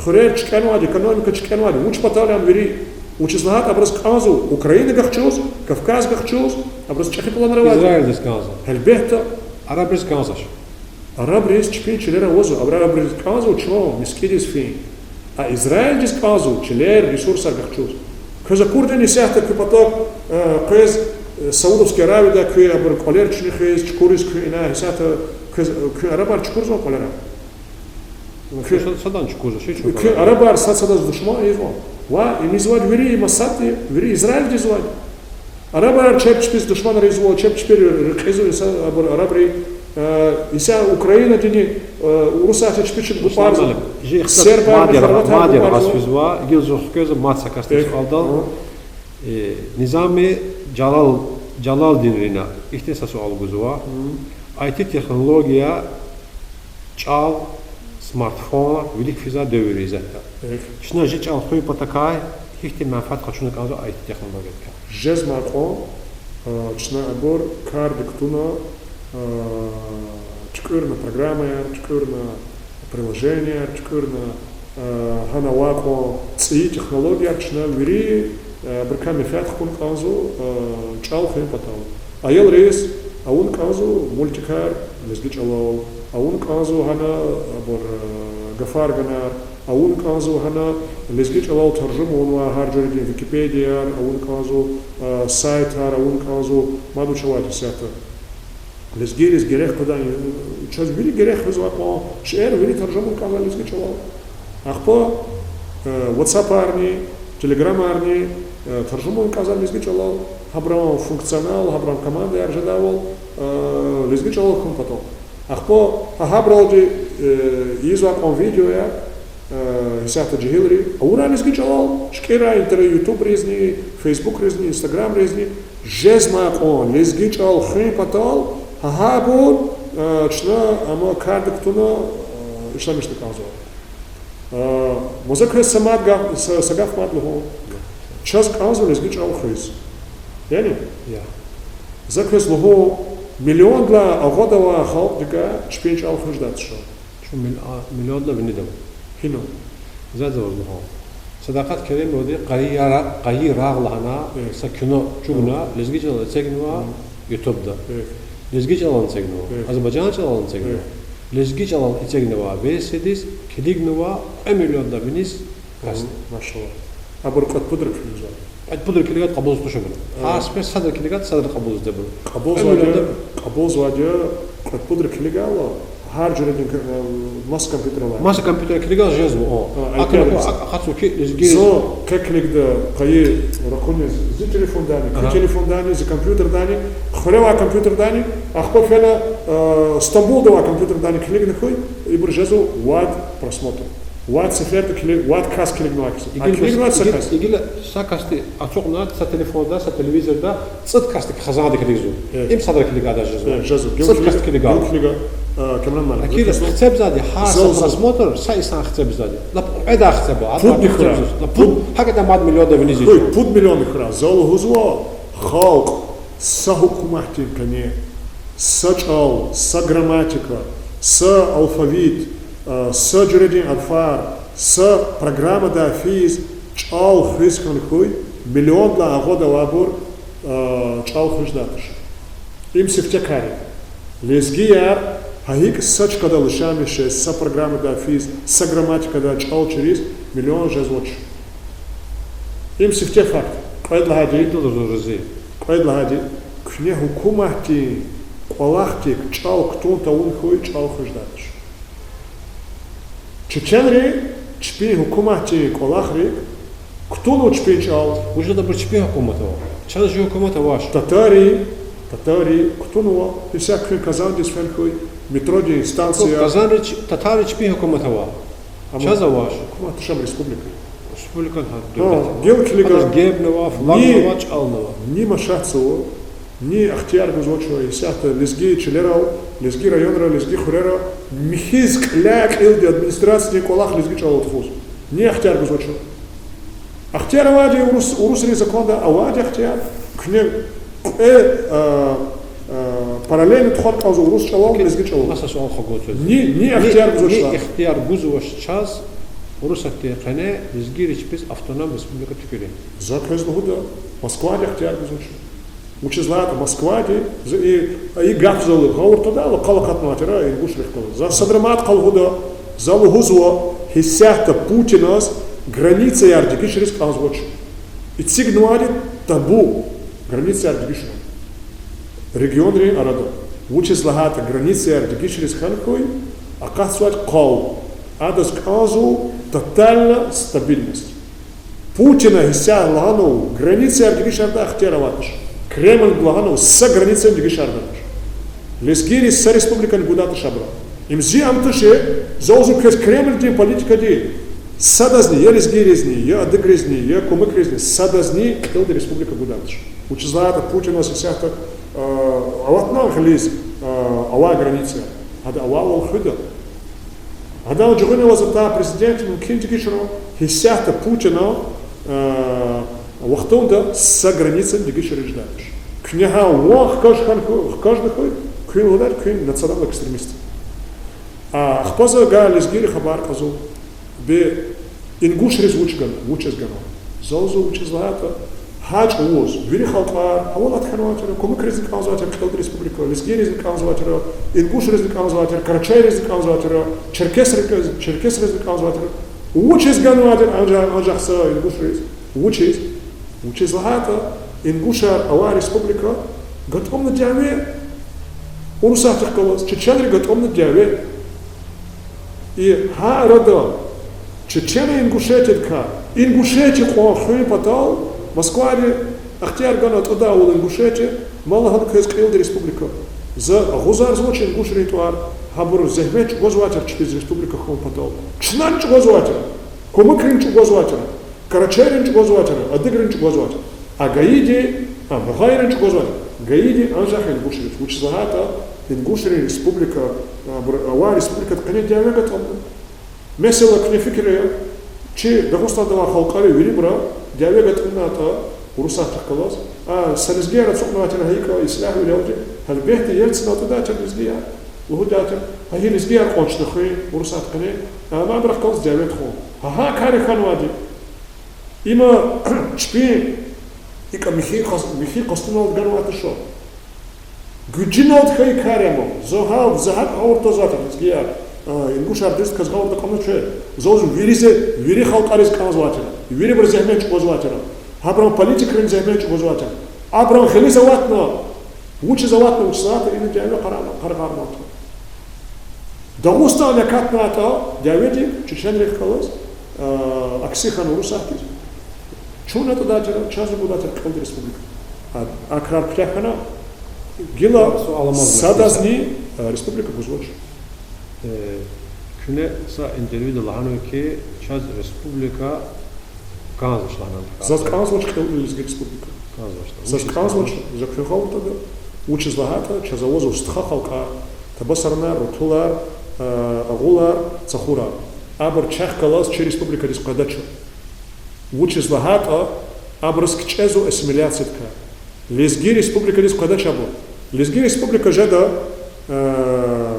хуьрер чкӀанвайди, экономика чкӀанвайди, вуч патал я ам вири? Вучиз лагьайтӀа абуруз кӀанзава Украина гахчуз, Кавказ гахчуз, абуруз чӀехи планар авайди. Израильдиз кӀанзава. Гьелбетда. Арабриз кӀанзавач. Арабриз чпин чилер авазва, абуру арабриз кӀанзава чун мискӀиндиз фин. А Израильдиз кӀанзава чилер, ресурсар гахчуз. Квез акурди я исятда куь патав, къвез, Саудовский Аравияда куьн абур кӀвалер чуьнуьхиз, чукуриз куьн ина, исятда квез, куьн арабар чукурзавани кӀвалера? Куьн, садан чукурзава, ши чукур. Куьн арабар сад садаз душман ийизвани? Ва им ийизвайди вири маса я, вири Израильди ийизвайди. Арабар чеб чпиз душманар ийизва, чеб чпи рекьизва инсан, абур арабри. Э, исятда Украинадини, э, Урусатдин чпи чеб бутӀарзава. Ислам алим, жи ихтилат сербарни, хорватарни бутӀарзава. Мад я, мад я гьаз физва, гила зун хквезва мад са касдин суалдал. Э, Низами Жалал-, Жалалдинрина ихьтин са суал гузва. Ай ти технология, чӀал, смартфон вилик физвай девир исятда. Чна жи чӀал хуьн патакай гьихьтин менфят къачуна кӀанзава ай ти технологиядикай? Жезмай кьван, э, чна абур кардик туна, э, туькӀуьрна программаяр, туькӀуьрна приложенияяр, туькӀуьрна, э, гьана авай кьван цӀийи технологияр чна вири, э, абурукай менфят хкун кӀанзава, э, чӀал хуьн патал. Аялриз авун кӀанзава мультикар лезги чӀалал, авун кӀанзава гьана абур, э, гафар ганар, авун кӀанзава гьана лезги чӀалал таржума авунвай гьар жуьредин Википедияр, авун кӀанзава, э, сайтар, авун кӀанзава, мад вуч авайди исятда. Лезгийриз герек къведай, чаз вири герек къвезвай кьван шейэр вири таржума авун кӀанзава лезги чӀалал. Ахпа, э, ватсапарни, телеграмарни, э, таржума авун кӀанзава лезги чӀалал, гьабурун функционал, гьабурун командаяр жедайвал, э, лезги чӀалал хьун патал. Ахпа гьа гьабуралди, э, ийизвай кьван видеояр, э, исятда жегьилри, авурай лезги чӀалал, чкӀирай интер-, ютубризни, фейсбукризни, инстаграмризни, жезмай кьван лезги чӀал хуьн патал, гьа гьабур, э, чна ам кардик туна, э, ишлемишна кӀанзава. Э, ма за квез са мад гаф, са, са гаф мад лугьун. Чаз кӀанзава лезги чӀал хуьз. Яни? За квез лугьун, миллиондилай агъада авай халкьдикай чпин чӀал хуьз жедай туш. Чун мил-, а, миллиондилай винидав. Гьинал? За, за ваз лугьун. Садакъат Керимовади Къайи ра-, Къайи рагъ лагьана са кино чӀугуна, лезги чӀалал эцигнава ютубда. Лезги чӀалални эцигнава, азербайжан чӀалални эцигнава. Лезги чӀалал эцигнавай версиядиз килигнава кьве миллиондилай виниз касди. Машаллагь. Абур кьвед-пудра килигзавайди? Кьвед-пудра килигайд кьабулзавач абуру. Гьар сефер садра килигайд, садра кьабулзавайди абуру. Кьабулзавайди я, кьабулзавайди я, кьвед-пудра килигайла, гьар жуьредин к-, э, маса компьютер алай. Маса компьютер килигайла жезва, о. А, акъатзава ки лезги. Зун къе килигда Къайи ракъуни, зи телефондани, куь телефондани, зи компьютердани, хуьре авай компьютердани, ахпа фена, э, Стамбулда авай компьютердани килигна хьуй, ибур жезва вад просмотр. Вад сеферда кили-, вад кас килигнавай кас. А килигнавай са кас. Игила са касди ацукьна са телефонда, са телевизорда, цӀуд касдик хизанда килигзава. Им садра килигайла жезва. Жезва. ЦӀуд касди килигайла. Гила килига, э, Камран муаллим. Акила хцебзавайди, гьар са просмотр са инсан хцебзавайди. Лап кьведай хцеба, пудни хьурай. Пуд, гьакӀ ятӀа мад миллиондилай виниз я. Пуд миллионни хьурай. За лугьузва, халкь са гьукуматдин къене са чӀал, са грамматика, са алфавит, э, са жуьредин гьарфар, са программадай физ чӀал хуьз хьана хьуй, миллиондилай агъада авайбур, э, чӀал хуьз жедай туш. Им сифте кар я. Лезгияр гьа икӀ са чкадал яшамиш жез, са программадай физ, са грамматикадай чӀал чириз миллион жезвач. Им сифте факт. Кьвед лагьайди, кьвед лагьайди, куьне гьукуматдин кӀвалахдик чӀал кутун тавун хьуй, чӀал хуьз жедай туш. Чеченри чпин гьукуматдин кӀвалахрик кутунва чпин чӀал. Вучиз лагьайтӀа абур чпин гьукумат ава. Чаз жи гьукумат авач. Татари, татари кутунва, исятда куьн Казандиз фена хьуй, метродин станция. Казанри ч-, татари чпин гьукумат ава. Чаз авач. Гьукумат туш ам, республика. Республика гьа, гел килига, гебни ава, флаг ава, чӀални ава. Ни машатзава, ни ихтияр гузвача исятда лезги чилерал, лезги районра, лезги хуьрера михьиз кьиляй-кьилди администрациядин кӀвалах лезги чӀалал тухуз. Ни ихтияр гузвача. Ихтияр авайди урус, урусрин законда авайди ихтияр, куьне кьве, а, а, параллельно тухвана кӀанзава урус чӀалал, лезги чӀалал. Маса суал хгуцуз. Ни, ни ихтияр гузвач. Ни ихтияр гузвач чаз Урусатдин къене лезгийриз чпиз автономный республика туькӀуьрун. За квез лугьуда, Москвади ихтияр гузвач. Вучиз лагьайтӀа Москвади, за и, и гаф зал гъавурда тадайла, къал акъатнавай тир, ингушрихъ галаз. За садра мад къал лугьуда, за лугьузва, гьисятда Путиназ границаяр дегишариз кӀанзавач. Эцигнавайди табу, границаяр дегишарун регионрин арада. Вучиз лагьайтӀа границаяр дегишариз хьана хьуй, акъатзавайди къал. Адаз кӀанзава тотальная стабильность. Путина гьисятда лагьанва, границаяр дегишардай ихтияр авайди туш. Кремлди лагьанва, са границани дегишардай туш. Лезгийриз са республикани гудатӀа шабра. Им зи ам тушир, зал зун квез Кремлдин политикади, садазни, я лезгийризни, я адыгризни, я кумыкризни, садазни кьилди республика гудатӀа туш. Вучиз лагьайтӀа Путиназ исятда, а, аватна гъилиз, а, авай границаяр. Гьада авайвал хуьда. Гьадан жугъунилаз атай президент мумкин дегишарун, исятда Путина, а, вахтунда са границани дегишариз жедайди туш. Куьне гьа ван хкаж хьан ху-, хкажна хьуй, куьн лугьудай, куьн национал-экстремист. А, ахпа за гьа лезгийри хабар кьазва, бе, ингушриз вуч гана, вучиз ганва. Зал зун вучиз лагьайтӀа, гьа чӀавуз вири халкьар гьавалат хьанвай тир, кумыкризни кӀанзавай тир кьилди республика, лезгийризни кӀанзавай тир, ингушризни кӀанзавай тир, карачайризни кӀанзавай тир, черкесри-, черкесризни кӀанзавай тир. Вучиз ганвай тир анжах, анжах са ингушриз? Вучиз? Вучиз лагьайтӀа, ингушар авай республика гатӀумна дяве урусатрихъ галаз, чеченри гатӀумна дяве. И гьа арада Чечено-Ингушетиядикай Ингушетия кьван хуьн патал Москвади ихтияр гана атӀудайвал Ингушетия, ма лагьана квез, кьилди республика. За агъузарзавач ингушрин тӀвар, гьабур зегьмет чӀугвазвай тир чпиз республика хьун патал. Чнани чӀугвазвай тир, кумыкрини чӀугвазвай тир, карачайрини чӀугвазвай тир, адыгрини чӀугвазвай тир. А гайиди, а, нугъайрини чӀугвазвай тир. Гайиди анжах ингушриз. Вучиз лагьайтӀа ингушрин республика, а, абур авай республикадин къене дяве гатӀумна. Месела, куьне фикир ая, чи Дагъустанда авай халкьари вирибуру дяве гатӀумнатӀа урусатрихъ галаз, а са лезгияр ацукьнавай тир гьа икӀ ислягьвилелди, гьелбетда, Ельцина атӀудай тир лезгияр, лугьудай тир, гьа и лезгияр кьван чна хуьн урусатрин къене, а абурухъ галаз дяве тухун. Гьа гьа кар хьанвайди. Има чпин икӀ михьи къас-, михьи къастуналди ганвай туш. Гуьжуьналди хьайи кар я ма. Зун гьа, за гьакӀ гъавурда кӀанзавай тир лезгияр, а, ингушар дуьз кӀанзавалда кьамна чу. Зал зун вириз, вири халкьариз кӀанзавай тир, вирибур зегьмет чӀугвазвай тир. Гьабурун политикрин зегьмет чӀугвазвай тир. Абурун гъилиз аватна, вучиз аватна, вучиз аватна, ина дяве къарагъарнавай тир. Дагъустан акатнатӀа, дяведи чеченрихъ галаз, а, акси хьана урусатрихъ. Чун атӀудай тир, чаз гудай тир кьилди республика. А, а крар куьтягь хьана, гила садазни, а, республика гузвач. Э, куьне са интервьюда лагьанва хьи, чаз республика кӀанзавач лагьана. Заз кӀанзавач кьилди лезги республика. Заз кӀанзавач, за куьн гъавурда кьада. Вучиз лагьайтӀа чаз авазва стха халкьар, табасаранар, рутулар, а, агъулар, цахурар. Абур чахъ галаз чи республикадиз къведач. Вучиз лагьайтӀа абуруз кичӀезва ассимиляциядикай. Лезги республикадиз къведач абур. Лезги республика жеда, а,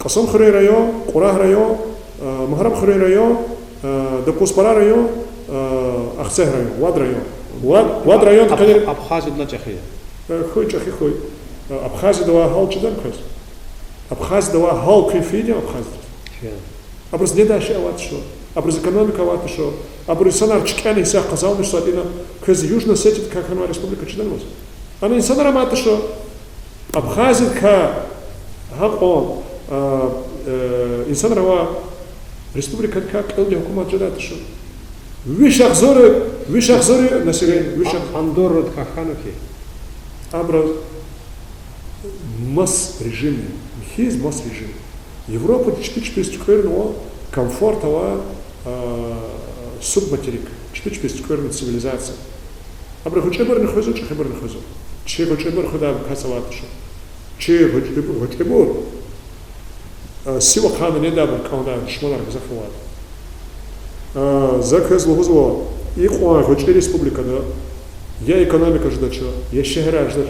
Кьасумхуьруьн район, Кьурагь район, а, Мугьарамхуьруьн район, а, Докузпара район, а, Ахцегь район, вад район. Вад, вад район Аб-, къе-, Абхазиядилай чӀехи я. Э, хьуй, чӀехи хьуй. А, Абхазияда авай гьал чидани квез? Абхазияда авай гьал куьн фейиди Абхазиядиз? Абуруз недай шей авайди туш. Абуруз экономика авайди туш. Абур инсанар чкӀана исятда къазанмишзавайди ина. Квез Южная Осетиядикай хьанвай республика чиданваз? Ана инсанар амайди туш. Абхазиядикай гьакьван, а, э, инсанар авай республикадикай кьилди гьукумат жедайди туш. Виш агъзур, виш агъзур население, виш агъ- Андоррадикай хьанва хьи. Абуруз мас режим, михьиз мас режим. Европада чпи чпиз туькӀуьрнава комфорт авай, а, субматерик, чпи чпиз туькӀуьрнава цивилизация. Абуру гъвечӀибурни хуьзва, чӀехибурни хуьзва. Чи гъвечӀибур хуьдай кас авайди туш. Чи гъвечӀиб-, гъвечӀибур, а, сив ахъайна недайбур кӀандай, душманар гзаф авайди. А, за квез лугьузва, икьван гъвечӀи республикада я экономика жедач, я шегьерар жедач.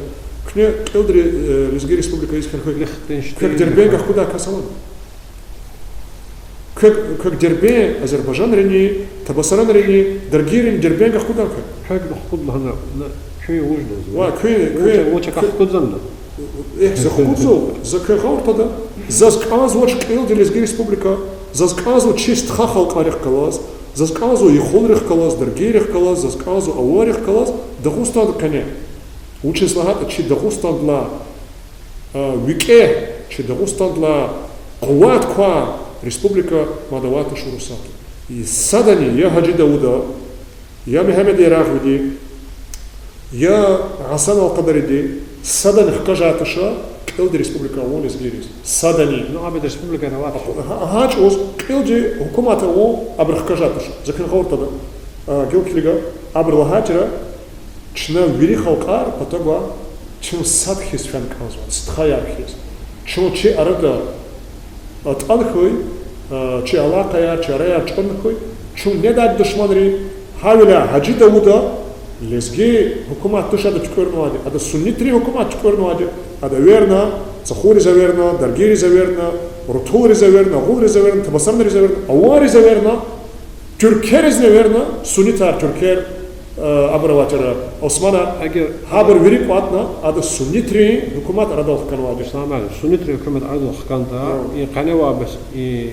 Куьне кьилди, э, лезги республика ийиз хьайитӀа, квек Дербент ахкудай кас авани? Квек, квек Дербент, азербайжанрини, табасаранрини, даргийрини Дербент ахкудани квек? Квек ахкудна лагьана, на, куьн вуж лугьузва? Ва, куьн, вуж, куьн, вуж квек ахкудзавани? Эхь, за хкудзава, за квез гъавурда кьада. Заз кӀанзавач кьилди лезги республика, заз кӀанзава чи стха халкьарихъ галаз, заз кӀанзава ихулрихъ галаз, даргийрихъ галаз, заз кӀанзава авайрихъ галаз Дагъустандин къене. Вучиз лагьайтӀа чи Дагъустандилай, а, викӀегь, чи Дагъустандилай къуват квай республика мад авайди туш урусатда. И садани, я Гьажи Давуда, я Мегьамед Ярагъвиди, я Гьасан Алкьвадариди, садани хкажайди туш, Кьилди республика авун лезгийриз садани. Ну, абур республикаяр авач. Гьа, гьа чӀавуз кьилди гьукумат авун абуру хкажайтӀа туш. За куьн гъавурда, а, гила килига, абуру лагьайтӀа, чна вири халкьар патав гвай, чун сад хьиз фена кӀанзава, стхаяр хьиз. Чун чи арада атӀана хьуй, а, чи алакъаяр, чи араяр чӀурна хьуй, чун недай душманри, гьавиляй Гьажи Давуда лезги гьукумат туш ада туькӀуьрнавайди, ада суннитрин гьукумат туькӀуьрнавайди, ада эверна, цӀахуриз эверна, даргийриз эверна, рутулриз эверна, агъулриз эверна, табасаранриз эверна, авайриз эверна, туьркверизни эверна, суннитар туьрквер, э, абур авайтӀа, Османар, гьабур вири кӀватӀна, ада суннитрин гьукумат арадал хканвайди. Ислам Алим, суннитрин гьукумат арадал хканатӀа, и къене авай бес и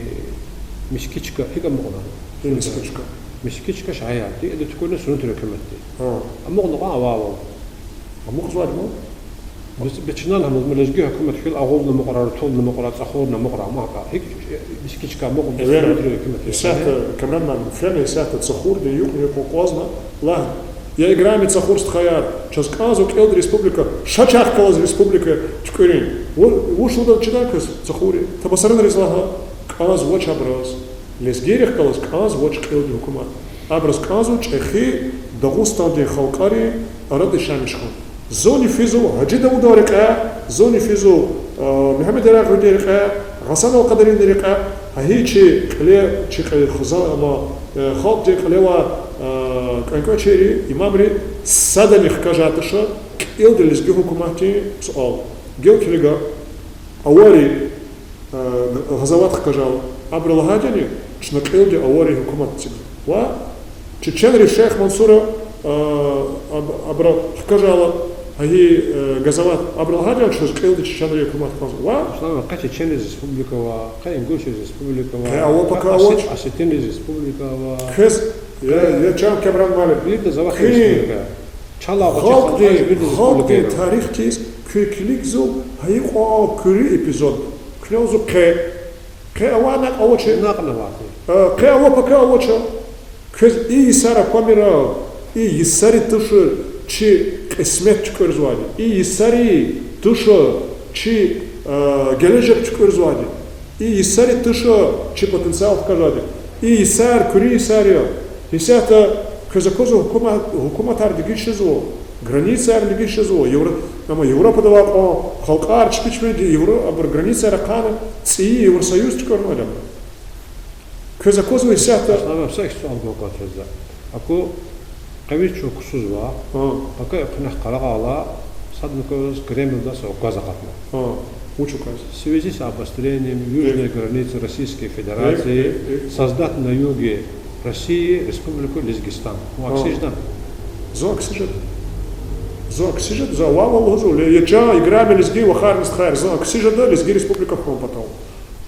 мискичка гьикӀ амукьна? Мискичка. Мискичка шагьар тир, ида туькӀуьрна суннитрин гьукуматди. Амукьна кьван авайвал. Амукьзавайди ма? Бес, бес чна гьам лезги гьукумат хьайила агъулни амукьрай, рутулни амукьрай, цӀахурни амукьрай, ма гьакӀ. ГьикӀ мискичка амукьна суннитрин гьукуматди? Исятда, Камран муаллим, фена исятда цӀахурдин юкьни кьакьазна лагь. Я играми цӀахур стхаяр, чаз кӀанзава кьилди республика, ша чахъ галаз республика туькӀуьрин. Ву-, вуч лугьуда чна квез цӀахурри? Табасаранриз лагь, кӀанзавач абуруз. Лезгийрихъ галаз кӀанзавач кьилди гьукумат. Абуруз кӀанзава чӀехи Дагъустандин халкьарин арада яшамиш хьун. Зунни физва Гьажи Давудан рекьяй, зунни физва, а, Мегьамед Ярагъвидин рекьяй, Гьасан ал-Къадаридин рекьяй, гьа и чи кьиле, чи кьиле хизан ама, э, халкьдин кьиле авай, а, кӀвенкӀвечийри, имамри, садани хкажайтӀа туш кьилди лезги гьукуматдин суал. Гила килига, авари, э, гъазават хкажайла, абуру лагьайди яни, чна кьилди авари гьукумат эцигда. Ва чеченри Шейх Мансура, э, аб-, абуру хкажайла, гьа и, э, гъазават, абуру лагьайди яни, чаз кьилди чеченри гьукумат кӀанзава. Ислам, къе чеченриз республика ава, къе ингушриз республика ава, къе ава, пака авач. Осетинриз республика ава. Квез, я, я чан Камран муаллим, вирида завай республика. Чалай халкьдин, халкьдин тарихдиз куьн килигзава гьа и кьван куьруь эпизод. Куьне лугьузва къе, къе авай, накь авач. Накь авай. Э, къе ава, пака авач. Квез и йисара квамира, и йисари туш чи кьисмет туькӀуьрзавайди, и йисари туш чи, э, гележег туькӀуьрзавайди, и йисари туш чи потенциал хкажайди, и йисар куьруь йисар я. Исятда квез аквазва гьукума-, гьукуматар дегиш жезва, границаяр дегиш жезва, Евро-, амма Европада авай кьван халкьар чпи чпелди Евро-, абур границаяр ахъайна, цӀийи Евросоюз туькӀуьрнавайди я. Квез аквазва исятда? Ислам, са ихьтин суал гваз кӀанзава за. Аку, къе вич чун ксузва, пака экуьнахъ къарагъайла, садни квез Кремльдиз са указ акъатна. Вуч указ? В связи с обострением южной границы Российской Федерации создать на юге России Республику Лезгистан. Вун акси жеда? Зун акси жеда. Зун акси жеда, зун авайвал лугьузва, я чан играми лезги вахарни стхаяр, зун акси жеда лезги республика хьун патал.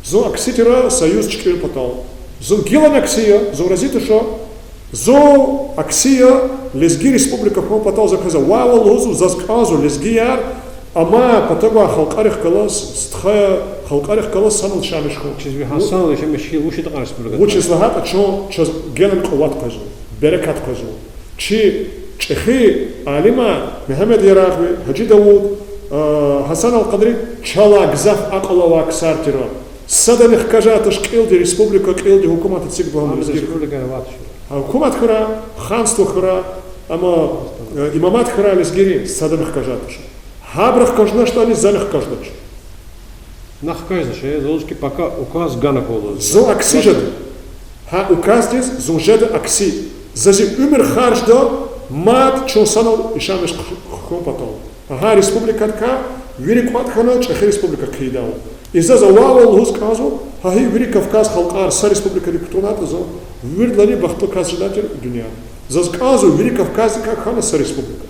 Зун акси тир союз чкӀуьн патал. Зун гилани акси я, зун рази туш. Зун акси я лезги республика хьун патал, за квез авайвал лугьузва, заз кӀанзава лезгияр, амай патав гвай халкьарихъ галаз, стха халкьарихъ галаз санал яшамиш хьун. Чиз ви гьа санал яшамиш хьи, вучиз лагьайтӀа чун, чаз генани къуват къвезва, берекат къвезва. Чи чӀехи алимар Мегьамед Ярагъви, Гьажи Давуд, а, Гьасан ал-Къадари чалай гзаф акьул авай ксар тир. Садани хкажайтӀа туш кьилди республика, кьилди гьукумат эцигда лагьана лезгийрихъ. Гьукумат хьурай, ханство хьурай, амма, э, имамат хьурай лезгийрин, садани хкажайтӀа туш. Гьабуру хкажначтӀани, зани хкажнач. На хкажнач, э, за лугьуз хьи, пака указ гана кӀанзава. Зун акси жеда. Гьа указдиз зун жеда акси. За зи уьмуьр харжда мад чун санал яшамиш хьун патал. Гьа республикадикай вири кӀватӀ хьана чӀехи республика хъийидайвал. И заз авайвал лугьуз кӀанзава, гьа и вири Кавказ халкьар са республикадик кутунайтӀа, зун виридалайни бахтлу кас жедай тир дуьньяда. Заз кӀанзава вири Кавказдикай хьана са республика.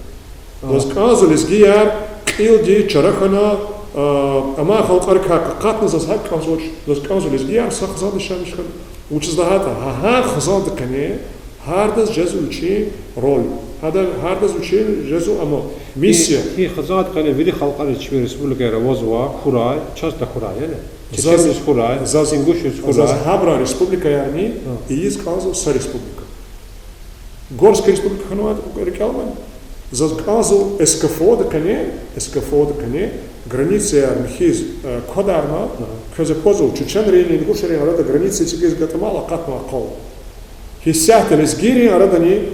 Заз кӀанзава лезгияр кьилди чара хьана, а, амай халкьарикай къакъатна, заз гьакӀ кӀанзавач. Заз кӀанзава лезгияр са хизанда яшамиш хьана. Вучиз лагьайтӀа гьа, гьа хизандин къене гьардаз жезва вичин роль. Гьада, гьардаз вичин жезва ама миссия. И хизандин къене вири халкьариз чпин республикаяр авазва, хьурай, чаз тахьурай, яни? Чеченриз хьурай, ингушриз хьурай. Заз гьабурун республикаярни ийиз кӀанзава са республика. Горская республика хьанвай рикӀел амани? Заз кӀанзава СКФО-дин къене, СКФО-дин къене границаяр михьиз, э, квадарна, квез аквазва, чеченринни ингушрин арада граница эцигиз гатӀумайла акъатнавай къал. Гьисятда лезгийрин арадани,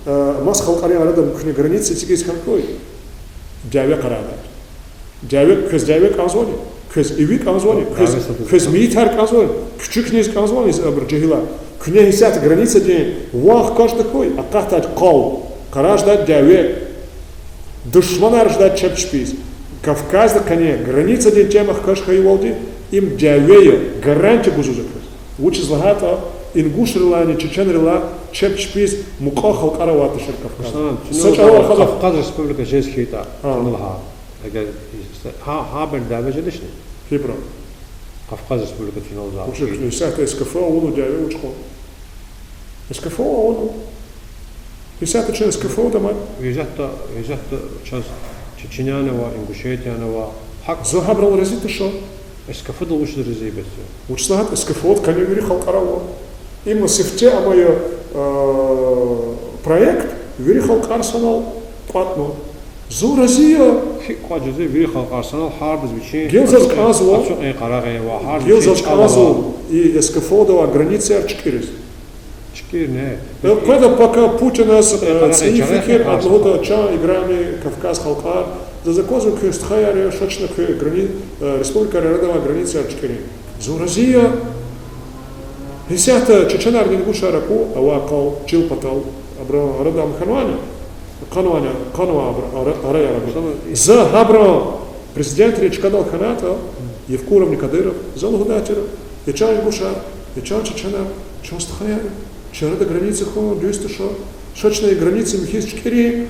э, маса халкьарин арада куьне граница эцигиз хьана хьуй? Дяве къарагъдай. Дяве, квез дяве кӀанзавани? Квез иви кӀанзавани? Квез, квез мейитар кӀанзавани? Кучукниз кӀанзавани абур жегьилар? Куьне гьисятда границадин ван хкажда хьуй, акъатдай къал, къарагъдай дяве, душманар жедай чеб чпиз. Кавказдин къене границадин тема хкаж хьайивалди, им дяве я, гарантия гузва за квез. Вучиз лагьайтӀа ингушрилайни чеченрилай чеб чпиз мукьва халкьар авай тушир Кавказда. Са чӀавар хаза Кавказ республика жез хьайитӀа, чна лагьай. Эгер гьа, гьабурун дяве жедачни? Гьибурун. Кавказ республика чна лагьай. Вучиз исятда СКФО авунва дяве вуч кьван? СКФО авунва. Исятда чна СКФО-да ман. Исятда, исятда чаз Чечняни ава, Ингушетияни ава. ГьакӀ. Зун гьабурал рази туш. СКФО-дал вучиз рази я бес? Вучиз лагьайтӀа СКФО-д къени вири халкьар ава. Има сифте амай, э, проект вири халкьар санал кӀватӀна. Зун рази я. ГьикӀ кӀватӀ жезва вири халкьар санал, гьардаз вичин... Гила заз кӀанзава, ацукьин-къарагъин ва гьардаз вичин чӀал ава. Гила заз кӀанзава и СКФО-да авай границаяр чкӀириз. ЧкӀирна. Э, къведа пака Путиназ, э, цӀийи фикир, ада лугьуда: чан играми Кавказ халкьар, заз аквазва куьн стхаяр я, ша чна куь грани-, э, республикайрин арада авай границаяр чкӀирин. Зун рази я. Гьисятда чеченарни ингушар аку авай къал чил патал, абурун арада ам хьанвани? Къанвани, къанва абур ара-, араяр абур. За гьабурун президентрин чкадал хьанайтӀа, Евкуровни Кадыров, за лугьудай тир: я чан ингушар, я чан чеченар, чан стхаяр я, чи арада граница хьун дуьз туш, ша чна и граница михьиз чкӀирин,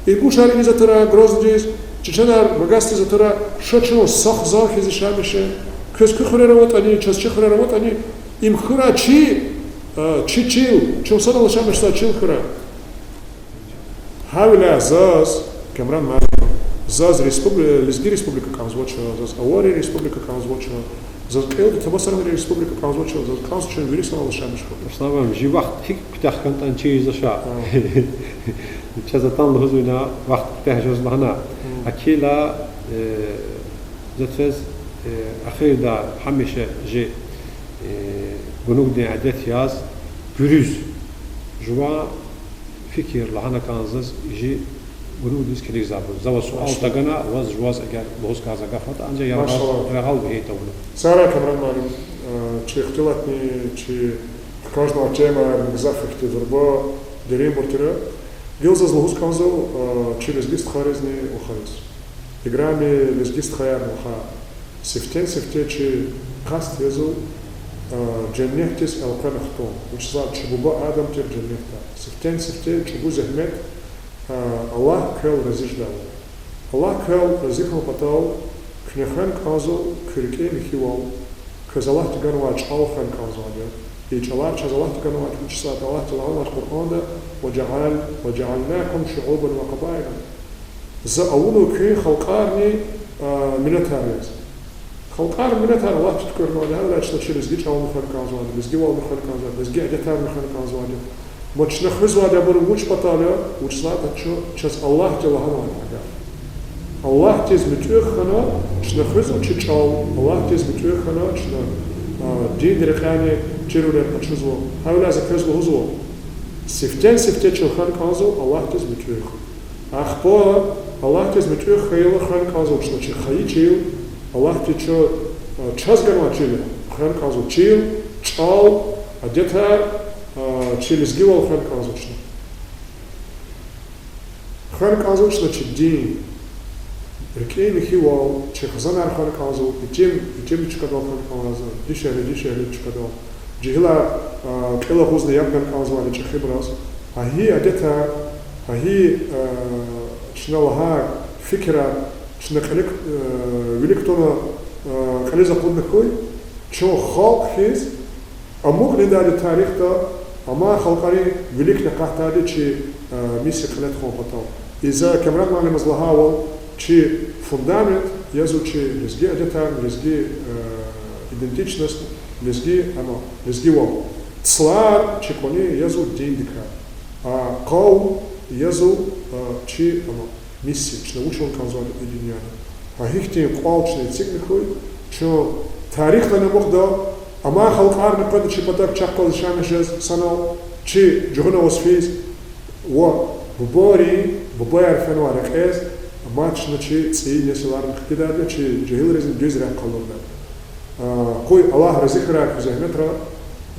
ингушар иниз атурай Грозныйдиз, чеченар Магасдиз атурай, ша чун са хизан хьиз яшамиш жен, квез куь хуьрер аватӀани, чаз чи хуьрер аватӀани, им хьурай чи, э, чи чил, чун санал яшамиш жедай чил хьурай. Гьавиляй заз, Камран муаллим, заз республи-, Лезги Республика кӀанзавач, заз Аварин Республика кӀанзавач, заз кьилди Табасаран Республика кӀанзавач, заз кӀанзава чун вири санал яшамиш хьун. Руслан, жи вахт гьикӀ куьтягь хьанатӀани чиз жезвач. Чаз атана лугьузва ина вахт куьтягь жез лагьана. Акила, э, за квез, э, эхирда гьамиша жи, э, гунугдин адет яз гуьруьз жуван фикир лагьана кӀанзава заз жи гунугдиз килигзавайбуруз. За ваз суал тагана, ваз жуваз эгер лугьуз кӀанзавай гаф аватӀа, анжах яргъал, яргъал вегьей тавуна. Сагърай, Камран муаллим, э, чи ихтилатни, чи хкажнавай темаярни гзаф ихьтин зурба деринбур тир. Гила заз лугьуз кӀанзава, э, чи лезги стхайризни вахариз. Играми лезги стхаяр, вахар. Сифтени-сифте чи къаст язва, э, женнетдиз элкъвена хтун. Вучиз лагьайтӀа чи буба Адам тир женнетда. Сифтени-сифте чӀугу зегьмет, э, Аллагь квел рази жедайвал. Аллагь квел рази хьун патал куьне хвена кӀанзава куь рикӀин михьивал, квез Аллагьди ганвай чӀал хвена кӀанзавайди я. И чӀалар чаз Аллагьди ганвайди я, вучиз лагьайтӀа Аллагьди лагьанвайди Къуръанда: وجعل، وجعلناكم شعوبا وقبائل. За авунва куьн халкьарни, а, миллетар яз. Халкьар, миллетар Аллагьди туькӀуьрнавайди я, гьавиляй чна чи лезги чӀални хвена кӀанзавайди, лезгивални хвена кӀанзавайди, лезги адетарни хвена кӀанзавайди. Ва чна хуьзвайди абур вуч патал я, вучиз лагьайтӀа чаз Аллагьди лагьанвайди я. Аллагьдиз муьтӀуьгъ хьана чна хуьзва чи чӀал, Аллагьдиз муьтӀуьгъ хьана чна, а, динда рекьяйни чирвилер къачузва. Гьавиляй за квез лугьузва: сифтени-сифте чун хвена кӀанзава Аллагьдиз муьтӀуьгъ. Ахпа Аллагьдиз муьтӀуьгъ хьайила хвена кӀанзава чна чи хайи чил, Аллагьди ча-, а, чаз ганвай чил я, хвена кӀанзава чил, чӀал, адетар, а, чи лезгивал хвена кӀанзава чна. Хвена кӀанзава чна чи дин, рикӀин михьивал, чи хизанар хвена кӀанзава, итим, итимдин чкадал хвена кӀанзава, дишегьли, дишегьлидин чкадал. Жегьилар, а, кьил агъузна яб гана кӀанзавайди чӀехибураз. Гьа и адетар, гьа и, а, чна лагьай фикирар чна кьилик, а, вилик туна, а, кьилиз акъудна хьуй, чун халкь хьиз амукьнидайди тарихда, амай халкьарин виликни акъатдайди чи, а, миссия кьиле тухун патал. И за Камран муаллимаз лагьайвал, чи фундамент язва чи лезги адетар, лезги, а, идентичность, лезги, ама, лезгивал. Цлар чи кӀвалин язва диндикай. А къавм, Язва, а, чи, ама, миссия, чна вуч авун кӀанзавайди и дуьньяда. Гьа гьихьтин кӀвал чна эцигна хьуй, чун тарихдани амукьда, амай халкьарни къведа чи патав чахъ галаз яшамиш жез, санал чи жугъуна аваз физ, ва бубайрин, бубаяр фенвай рекьез, мад чна чи цӀийи несиларни хкидарда, чи жегьилризни дуьз рехъ къалурда. А, къуй Аллагь рази хьурай куь зегьметра-,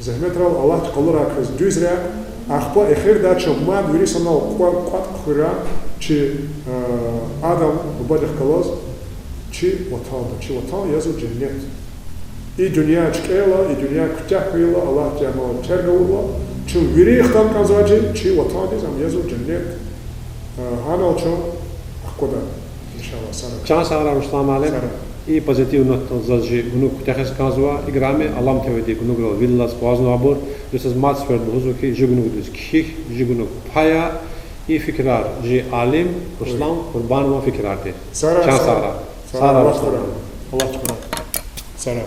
зегьметрал, Аллагьди къалурай квез дуьз рехъ, ахпа эхирдай чун мад вири санал кӀва-, кӀватӀ хъувурай чи, а, Адам бубадихъ галаз чи ватанда. Чи ватан язва женнет. И дуьнья чкӀела, и дуьнья куьтягь хьайила, Аллагьди амал терг авурла, чун вири хтан кӀанзавай чи, чи ватандиз, ам язва женнет. А, гьанал чун ахквада, иншаллагь, сара. Чан сагърай, Руслан муаллим. Сара. И позитивный нотада заз чи гунуг куьтягьиз кӀанзава. Играми Алам ТВ-дин гунуграл вил алаз акъвазнавайбур, заз мад сеферда лугьузва хьи, чи гунугдиз кхьихь, чи гунуг пая, и фикирар чи алим Руслан Къурбанован фикирар тир. Сара, чан сагърай. Сара, Руслан. Аллагь чукурай. Сара.